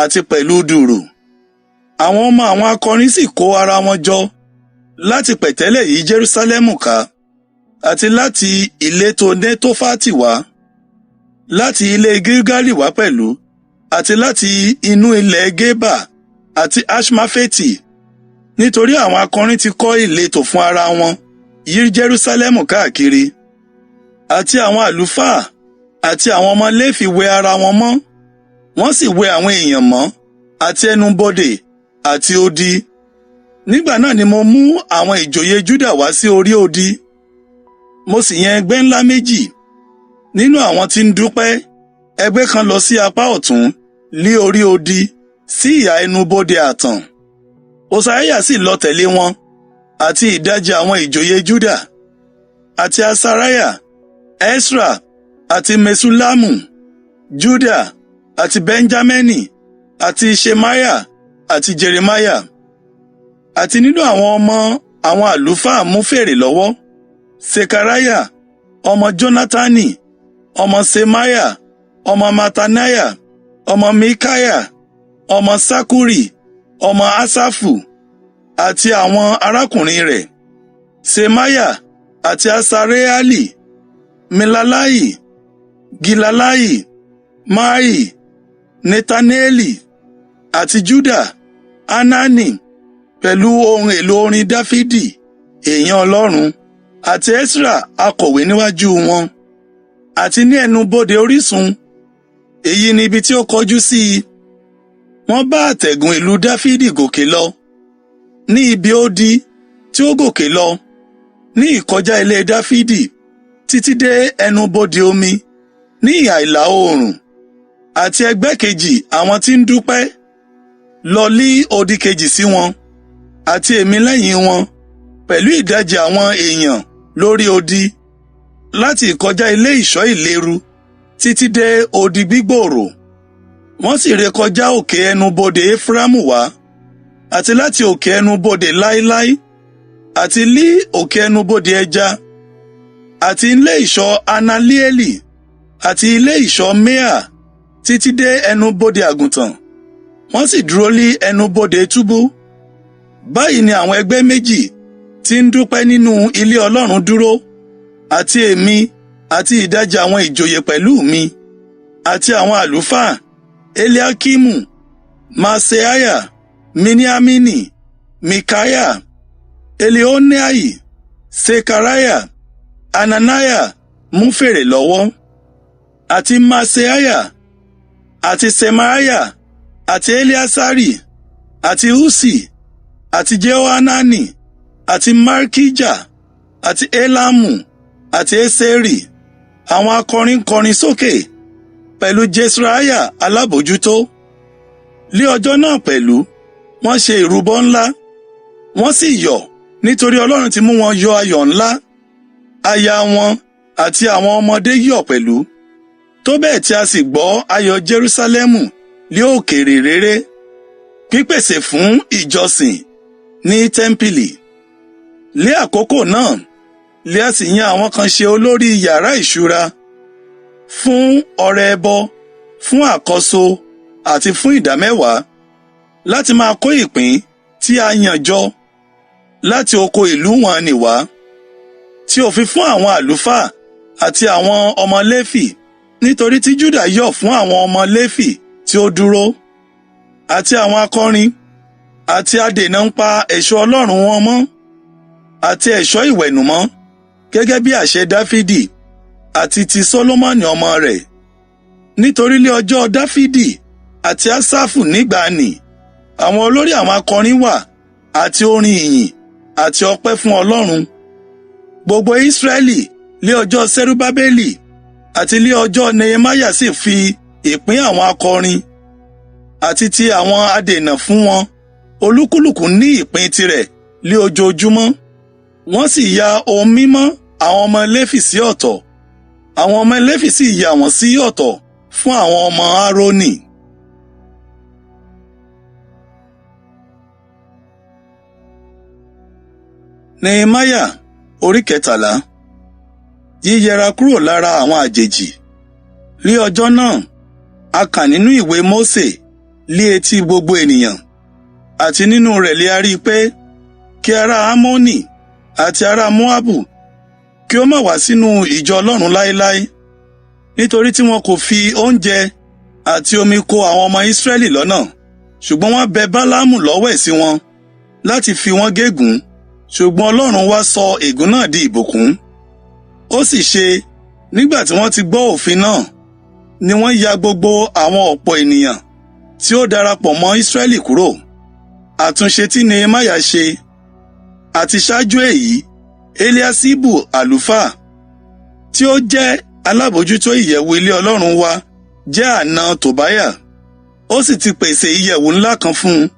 àti pẹ̀lú dùrù. Àwọn ọmọ àwọn akọrin sì kó ara wọn jọ láti pẹ̀tẹ́lẹ̀ yí Jerusalẹmu ká, àti láti ìletò Netofati wá, láti ilé Gilgali wá pẹ̀lú, àti láti inú ilẹ̀ Geba àti Aṣmafeti, nítorí àwọn akọrin ti kọ́ ìletò fún ara wọn yí Jerusalẹmu káàkiri. Àti àwọn àlùfáà àti àwọn ọmọ Léfì wẹ ara wọn mọ́, wọ́n sì wẹ àwọn èèyàn mọ́ àti ẹnubodè àti odi. Nígbà náà ni mo mú àwọn ìjòyè Júdà wá sí orí odi. Mo sì yan ẹgbẹ́ ńlá méjì nínú àwọn tí ń dúpẹ́. Ẹgbẹ́ kan lọ sí apá ọ̀tún lé orí odi sí ìhà ẹnubodè ààtàn. Hosaiah sì lọ tẹ̀lé wọn àti ìdajì àwọn ìjòyè Júdà, àti Asariah, Esra àti Meṣullamu, Juda àti Benjamini àti Ṣemaiah àti Jeremiah. Àti nínú àwọn ọmọ àwọn àlùfáà mú fèrè lọ́wọ́, Sekariah ọmọ Jónátánì, ọmọ Ṣemaiah, ọmọ Mattaniah, ọmọ Mikaiah, ọmọ Sakkuri, ọmọ Asafu, àti àwọn arákùnrin rẹ̀, Ṣemaiah àti Asareeli, Milalai, Gilalai, Maai, Netaneeli àti Juda, Hanani, pẹ̀lú ohun èlò orin Dáfídì èèyàn Ọlọ́run, àti Esra akọ̀wé níwájú wọn. Àti ní ẹnu bodè orísun, èyí ni ibi tí ó kọjú sí i. Wọ́n bá àtẹ̀gùn ìlú Dáfídì gòkè lọ, ní ibi odi tí ó gòkè lọ, ní ìkọjá ilé Dáfídì títí dé ẹnu bodè omi ní ìhà ìlà oòrùn, àti ẹgbẹ́ kejì àwọn tí ń dúpẹ́ lọ lí odi kejì sí wọn, àti èmi lẹ́yìn wọn pẹ̀lú ìdajì àwọn èèyàn lórí odi láti ìkọjá ilé ìṣọ́ ìléru títí dé odi gbígbòòrò. Wọ́n sì rékọjá òkè ẹnu-bodè Efraimu wá, àti láti òkè ẹnu-bodè láéláé, àti lí òkè ẹnu-bodè ẹja, àti ilé ìṣọ́ Hananieli, àti ilé ìṣọ́ Mea, títí dé ẹnu-bodè àgùntàn. Wọ́n sì dúró lí ẹnu-bodè túbú. Báyìí ni àwọn ẹgbẹ́ méjì tí ń dúpẹ́ nínú ilé Ọlọ́run dúró, àti èmi àti ìdajì àwọn ìjòyè pẹ̀lú mi, àti àwọn àlùfáà Eliakimu, Maaseiah, Miniamini, Mikaiah, Eliehoenai, Sekariah, Hananiah mú fèrè lọ́wọ́, àti Maaseiah, àti Ṣemaiah, àti Eleasari, àti Ussi, àti Jehohanani, àti Malkijah, àti Elamu, àti Eseri. Àwọn akọrin kọrin sókè. pẹ̀lú Jesraiah alábòjútó. Lé ọjọ́ náà pẹ̀lú, wọ́n ṣe ìrúbọ ńlá, wọ́n sì yọ̀ nítorí Ọlọ́run ti mú wọn yọ ayọ̀ ńlá. Aya wọn àti àwọn ọmọdé yọ̀ pẹ̀lú, tó bẹ́ẹ̀ tí a sì gbọ́ ayọ̀ Jerúsálẹ́mù lé òkèèrè réré. Pípèsè fún ìjọsìn ní tẹ́ḿpìlì. Lé àkókò náà, lé a sì yan àwọn kan ṣe olórí yàrá ìṣúra fún ọrẹ ẹbọ, fún àkọ́so àti fún ìdámẹ́wàá, láti máa kó ìpín tí a yàn jọ láti oko ìlú wọn nì wá, tí òfin fún àwọn àlùfáà àti àwọn ọmọ Léfì, nítorí tí Júdà yọ̀ fún àwọn ọmọ Léfì tí ó dúró, àti àwọn akọrin, àti adènà ń pa ẹ̀ṣọ́ Ọlọ́run wọn mọ́, àti ẹ̀ṣọ́ ìwẹ̀nùmọ́, gẹ́gẹ́ bí àṣẹ Dáfídì àti ti Sólómọ́nì ọmọ rẹ̀. Nítorí lé ọjọ́ Dáfídì àti Ásáfù nígbàanì, àwọn olórí àwọn akọrin wà, àti orin ìyìn àti ọpẹ́ fún Ọlọ́run. Gbogbo Ísírẹ́lì lé ọjọ́ Serubábélì àti lé ọjọ́ Nehemiah sì fi ìpín àwọn akọrin àti ti àwọn adènà fún wọn, olúkúlùkù ní ìpín tirẹ̀ lé ojoojúmọ́. Wọ́n sì ya ohun mímọ́ àwọn ọmọ Léfì sí ọ̀tọ̀, àwọn ọmọ Léfì sì yà wọ́n sí ọ̀tọ̀ fún àwọn ọmọ Árónì. Nehemiah orí 13. Yíyẹra kúrò lára àwọn àjèjì. Lé ọjọ́ náà, a kà nínú ìwé Mósè lé etí gbogbo ènìyàn, àti nínú rẹ̀ lé a rí i pé kí ará Ámónì àti ará Móábù kí ó má wá sínú ìjọ Ọlọ́run láéláé, nítorí tí wọn kò fi oúnjẹ àti omi kó àwọn ọmọ Ísírẹ́lì lọ́nà, ṣùgbọ́n wọ́n bẹ Báláámù lọ́wẹ̀ sí wọn láti fi wọ́n gégùn, ṣùgbọ́n Ọlọ́run wá sọ ègún náà di ìbùkún. Ó sì ṣe, nígbà tí wọ́n ti gbọ́ òfin náà, ni wọ́n ya gbogbo àwọn ọ̀pọ̀ ènìyàn tí ó darapọ̀ mọ́ Ísírẹ́lì kúrò. Àtúnṣe tí Nehemiah ṣe. Àti ṣáájú èyí, Eliasibu àlùfáà, tí ó jẹ́ alábòjútó ìyẹ̀wù ilé Ọlọ́run wa, jẹ́ àna Tòbáyà. Ó sì ti pèsè ìyẹ̀wù ńlá kan fún un,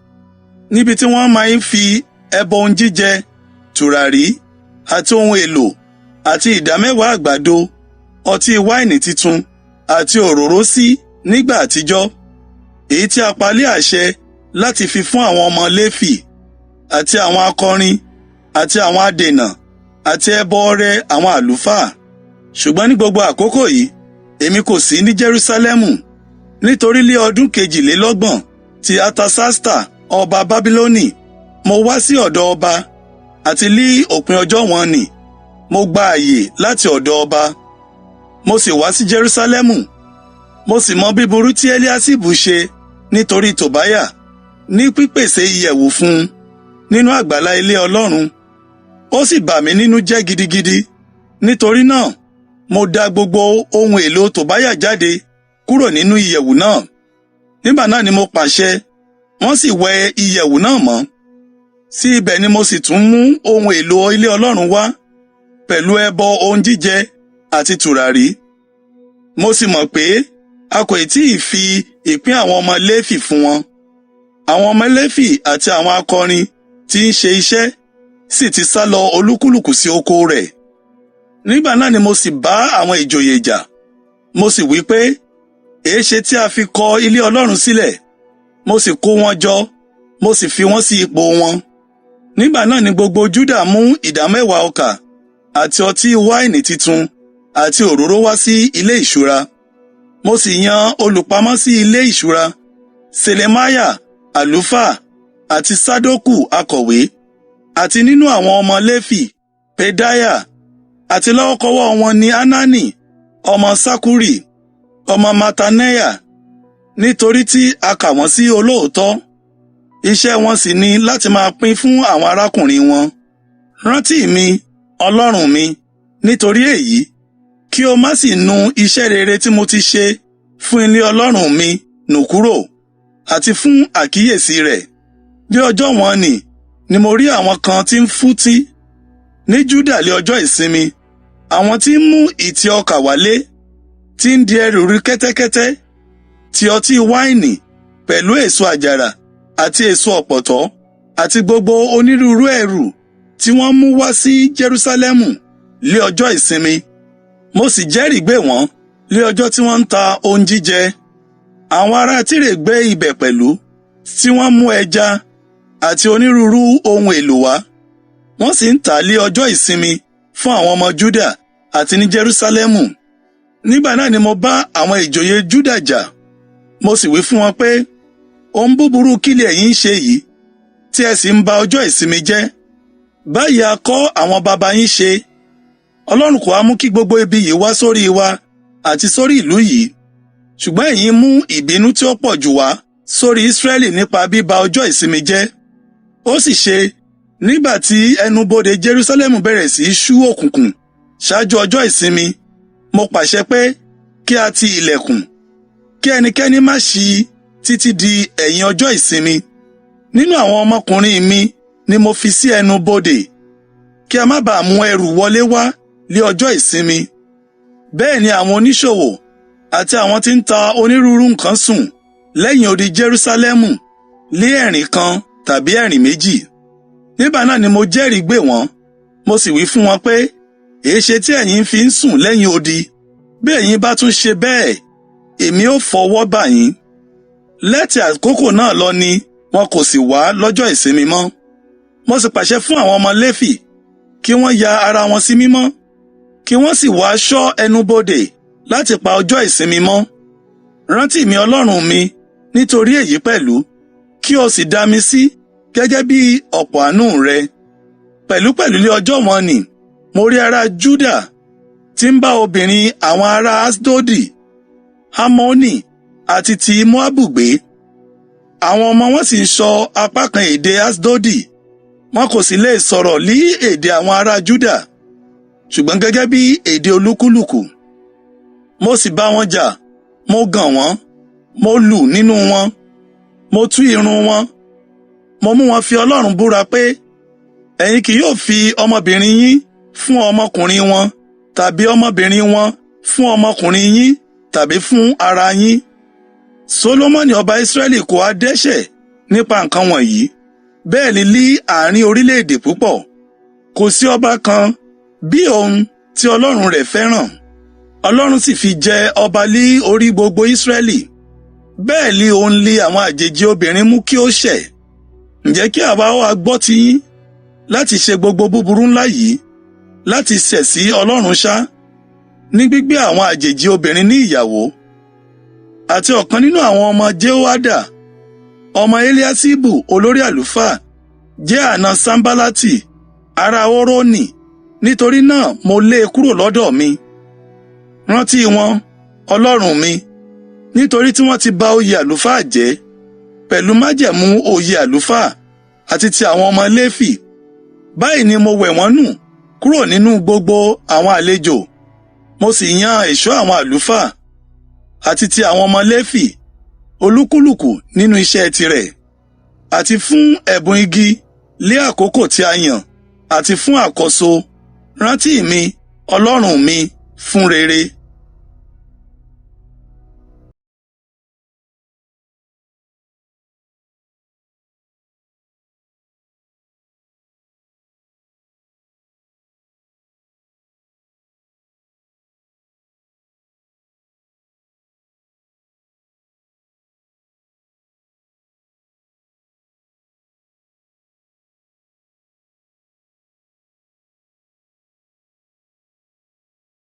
níbi tí wọ́n máa ń fi ẹbọ ohun jíjẹ, tùràrí, àti ohun èlò, àti ìdámẹ́wàá àgbàdo, ọtí wáìnì titun, àti òróró sí nígbà àtijọ́, èyí tí a pa lé àṣẹ láti fi fún àwọn ọmọ Léfì, àti àwọn akọrin, àti àwọn adènà, àti ẹbọ ọrẹ àwọn àlùfáà. Ṣùgbọ́n ní gbogbo àkókò yìí, èmi kò sí ní Jerúsálẹ́mù, nítorí lé ọdún 32 ti Artasasta ọba Bábílónì, mo wá sí ọ̀dọ̀ ọba, àti lí òpin ọjọ́ wọn nì, mo gba àyè láti ọ̀dọ̀ ọba. Mo sì wá sí Jerúsálẹ́mù, mo sì mọ bíburú tí Eliasibu ṣe nítorí Tòbáyà ní pípèsè ìyẹ̀wù fún un nínú àgbàlá ilé Ọlọ́run. Ó sì bà mí nínú jẹ́ gidigidi. Nítorí náà, mo dà gbogbo ohun èlò Tòbáyà jáde kúrò nínú ìyẹ̀wù náà. Nígbà náà ni mo pàṣẹ, wọ́n sì wẹ ìyẹ̀wù náà mọ́. Sí ibẹ̀ ni mo sì tún mú ohun èlò ilé Ọlọ́run wá, pẹ̀lú ẹbọ ohun jíjẹ àti tùràrí. Mo sì mọ̀ pé a kò tí ì fi ìpín àwọn ọmọ Léfì fún wọn. Àwọn ọmọ Léfì àti àwọn akọrin tí ń ṣe iṣẹ́ sì ti sá lọ olúkúlùkù sí oko rẹ̀. Nígbà náà ni mo sì bá àwọn ìjòyè jà. Mo sì wí pé, èéṣe tí a fi kọ ilé Ọlọ́run sílẹ̀? Mo sì kó wọn jọ, mo sì fi wọ́n sí ipò wọn. Nígbà náà ni gbogbo Júdà mú ìdámẹ́wàá ọkà àti ọtí wáìnì titun àti òróró wá sí ilé ìṣúra. Mo sì yan olùpamọ́ sí ilé ìṣúra, Ṣèlèmáyà àlùfáà àti Sádókù akọ̀wé, àti nínú àwọn ọmọ Léfì, Pedaiah, àti lọ́wọ́kọ́wọ́ wọn ni Hanani ọmọ Ṣakuri, ọmọ Mattaniah, nítorí tí a kà wọ́n sí olóòótọ́. Iṣẹ́ wọn sì ni láti máa pín fún àwọn arákùnrin wọn. Rántí mi, Ọlọ́run mi, nítorí èyí, kí o má sì nu iṣẹ́ rere tí mo ti ṣe fún ilé Ọlọ́run mi nù kúrò, àti fún àkíyèsí rẹ̀. Ní ọjọ́ wọn ni mo rí àwọn kan tí ń fútí ní Júdà lé ọjọ́ ìsinmi, àwọn tí ń mú ìtì ọkà wálé, tí ń di ẹrù rí kẹ́tẹ́kẹ́tẹ́, ti ọtí wáìnì pẹ̀lú èso àjàrà àti èso ọ̀pọ̀tọ́ àti gbogbo onírúurú ẹrù tí wọ́n mú wá sí Jerúsálẹ́mù lé ọjọ́ ìsinmi. Mo sì jẹ́rìí gbè wọ́n lé ọjọ́ tí wọ́n ń ta ohun jíjẹ. Àwọn ará Tírè gbé ibẹ̀ pẹ̀lú, tí wọ́n mú ẹja àti onírúurú ohun èlò wá. Wọ́n sì ń tà á lé ọjọ́ ìsinmi fún àwọn ọmọ Júdà àti ní Jerúsálẹ́mù. Nígbà náà ni mo bá àwọn ìjòyè Júdà jà. Mo sì wí fún wọn pé, ohun búburú kí lè ẹ̀yin ń ṣe yìí, tí ẹ sì ń ba ọjọ́ ìsinmi jẹ́? Báyìí a kọ́ àwọn baba yín ṣe. Ọlọ́run kò á mú kí gbogbo ibi yìí wá sórí wa àti sórí ìlú yìí. Ṣùgbọ́n ẹ̀yin mú ìbínú tí ó pọ̀ jù wá sórí Ísírẹ́lì nípa bíba ọjọ́ ìsinmi jẹ́. Ó sì ṣe, nígbà tí ẹnubodè Jerúsálẹ́mù bẹ̀rẹ̀ sí í ṣú òkùnkùn ṣáájú ọjọ́ ìsinmi, mo pàṣẹ pé kí a ti ilẹ̀kùn, kí ẹnikẹ́ni má ṣí i títí di ẹ̀yìn ọjọ́ ìsinmi. Nínú àwọn ọmọkùnrin mi ni mo fi sí ẹnu bodè, kí a má bàa mú ẹrù wọlé wá lé ọjọ́ ìsinmi. Bẹ́ẹ̀ ni àwọn oníṣòwò àti àwọn tí ń ta onírúurú nǹkan sùn lẹ́yìn odi Jerúsálẹ́mù lé ẹ̀rìn kan tàbí ẹ̀rìn méjì. Nígbà náà ni mo jẹ́rìí gbè wọ́n, mo sì wí fún wọn pé, èéṣe tí ẹ̀yin fi ń sùn lẹ́yìn odi? Bí ẹ̀yin bá tún ṣe bẹ́ẹ̀, èmi ó fọwọ́ bà yín. Lẹ́tì àkókò náà lọ ni wọn kò sì wá lọ́jọ́ ìsinmi mọ́. Mo sì pàṣẹ fún àwọn ọmọ Léfì kí wọ́n ya ara wọn sí mímọ́, kí wọ́n sì wá ṣọ́ ẹnubodè láti pa ọjọ́ ìsinmi mọ́. Rántí mi, Ọlọ́run mi, nítorí èyí pẹ̀lú, kí o sì dá mi sí gẹ́gẹ́ bí ọ̀pọ̀ àánú rẹ. Pẹ̀lúpẹ̀lú lé ọjọ́ wọn nì, mo rí ará Júdà tí ń bá obìnrin àwọn ará Asdodi, Ammoni àti ti Moabu gbé. Àwọn ọmọ wọn sì ń sọ apá kan èdè Asdodi, wọn kò sì lè sọ̀rọ̀ lí èdè àwọn ará Júdà, ṣùgbọ́n gẹ́gẹ́ bí èdè olúkúlùkù. Mo sì bá wọn jà, mo gàn wọ́n, mo lù nínú wọn, mo tú irun wọn. Mo mú wọn fi Ọlọ́run búra pé, ẹ̀yin kì yóò fi ọmọbìnrin yín fún ọmọkùnrin wọn, tàbí ọmọbìnrin wọn fún ọmọkùnrin yín tàbí fún ara yín. Solomoni ọba Israẹli kò ha dẹ́ṣẹ̀ nípa nǹkan wọ̀nyí, bẹ́ẹ̀ ni lí àárín orílẹ̀-èdè púpọ̀. Kò sí ọba kan bí òun tí Ọlọ́run rẹ̀ fẹ́ràn. Ọlọ́run sì fi jẹ ọba lé orí gbogbo Israẹli. Bẹ́ẹ̀ li òun lé àwọn àjèjì obìnrin mú kí ó ṣẹ̀. Ǹjẹ́ kí àwa ó ha gbọ́ tiyín láti ṣe gbogbo búburú ńlá yìí, láti ṣẹ̀ sí Ọlọ́run ṣá, ní gbígbé àwọn àjèjì obìnrin ní ìyàwó? Àti ọ̀kan nínú àwọn ọmọ Jehoiada, ọmọ Eliasibu olórí àlùfáà, jẹ́ àna Sanbalati ará Horoni. Nítorí náà mo lé e kúrò lọ́dọ̀ mi. Rántí wọn, Ọlọ́run mi, nítorí tí wọ́n ti bà oyè àlùfáà jẹ́ pẹ̀lú májẹ̀mú oyè àlùfáà àti ti àwọn ọmọ Léfì. Báyìí ni mo wẹ̀ wọ́n nù kúrò nínú gbogbo àwọn àlejò. Mo sì yan ẹ̀ṣọ́ àwọn àlùfáà àti ti àwọn ọmọ Léfì, olúkúlùkù nínú iṣẹ́ tirẹ̀, àti fún ẹ̀bùn igi lé àkókò tí a yàn, àti fún àkọ́so. Rántí mi, Ọlọ́run mi, fún rere.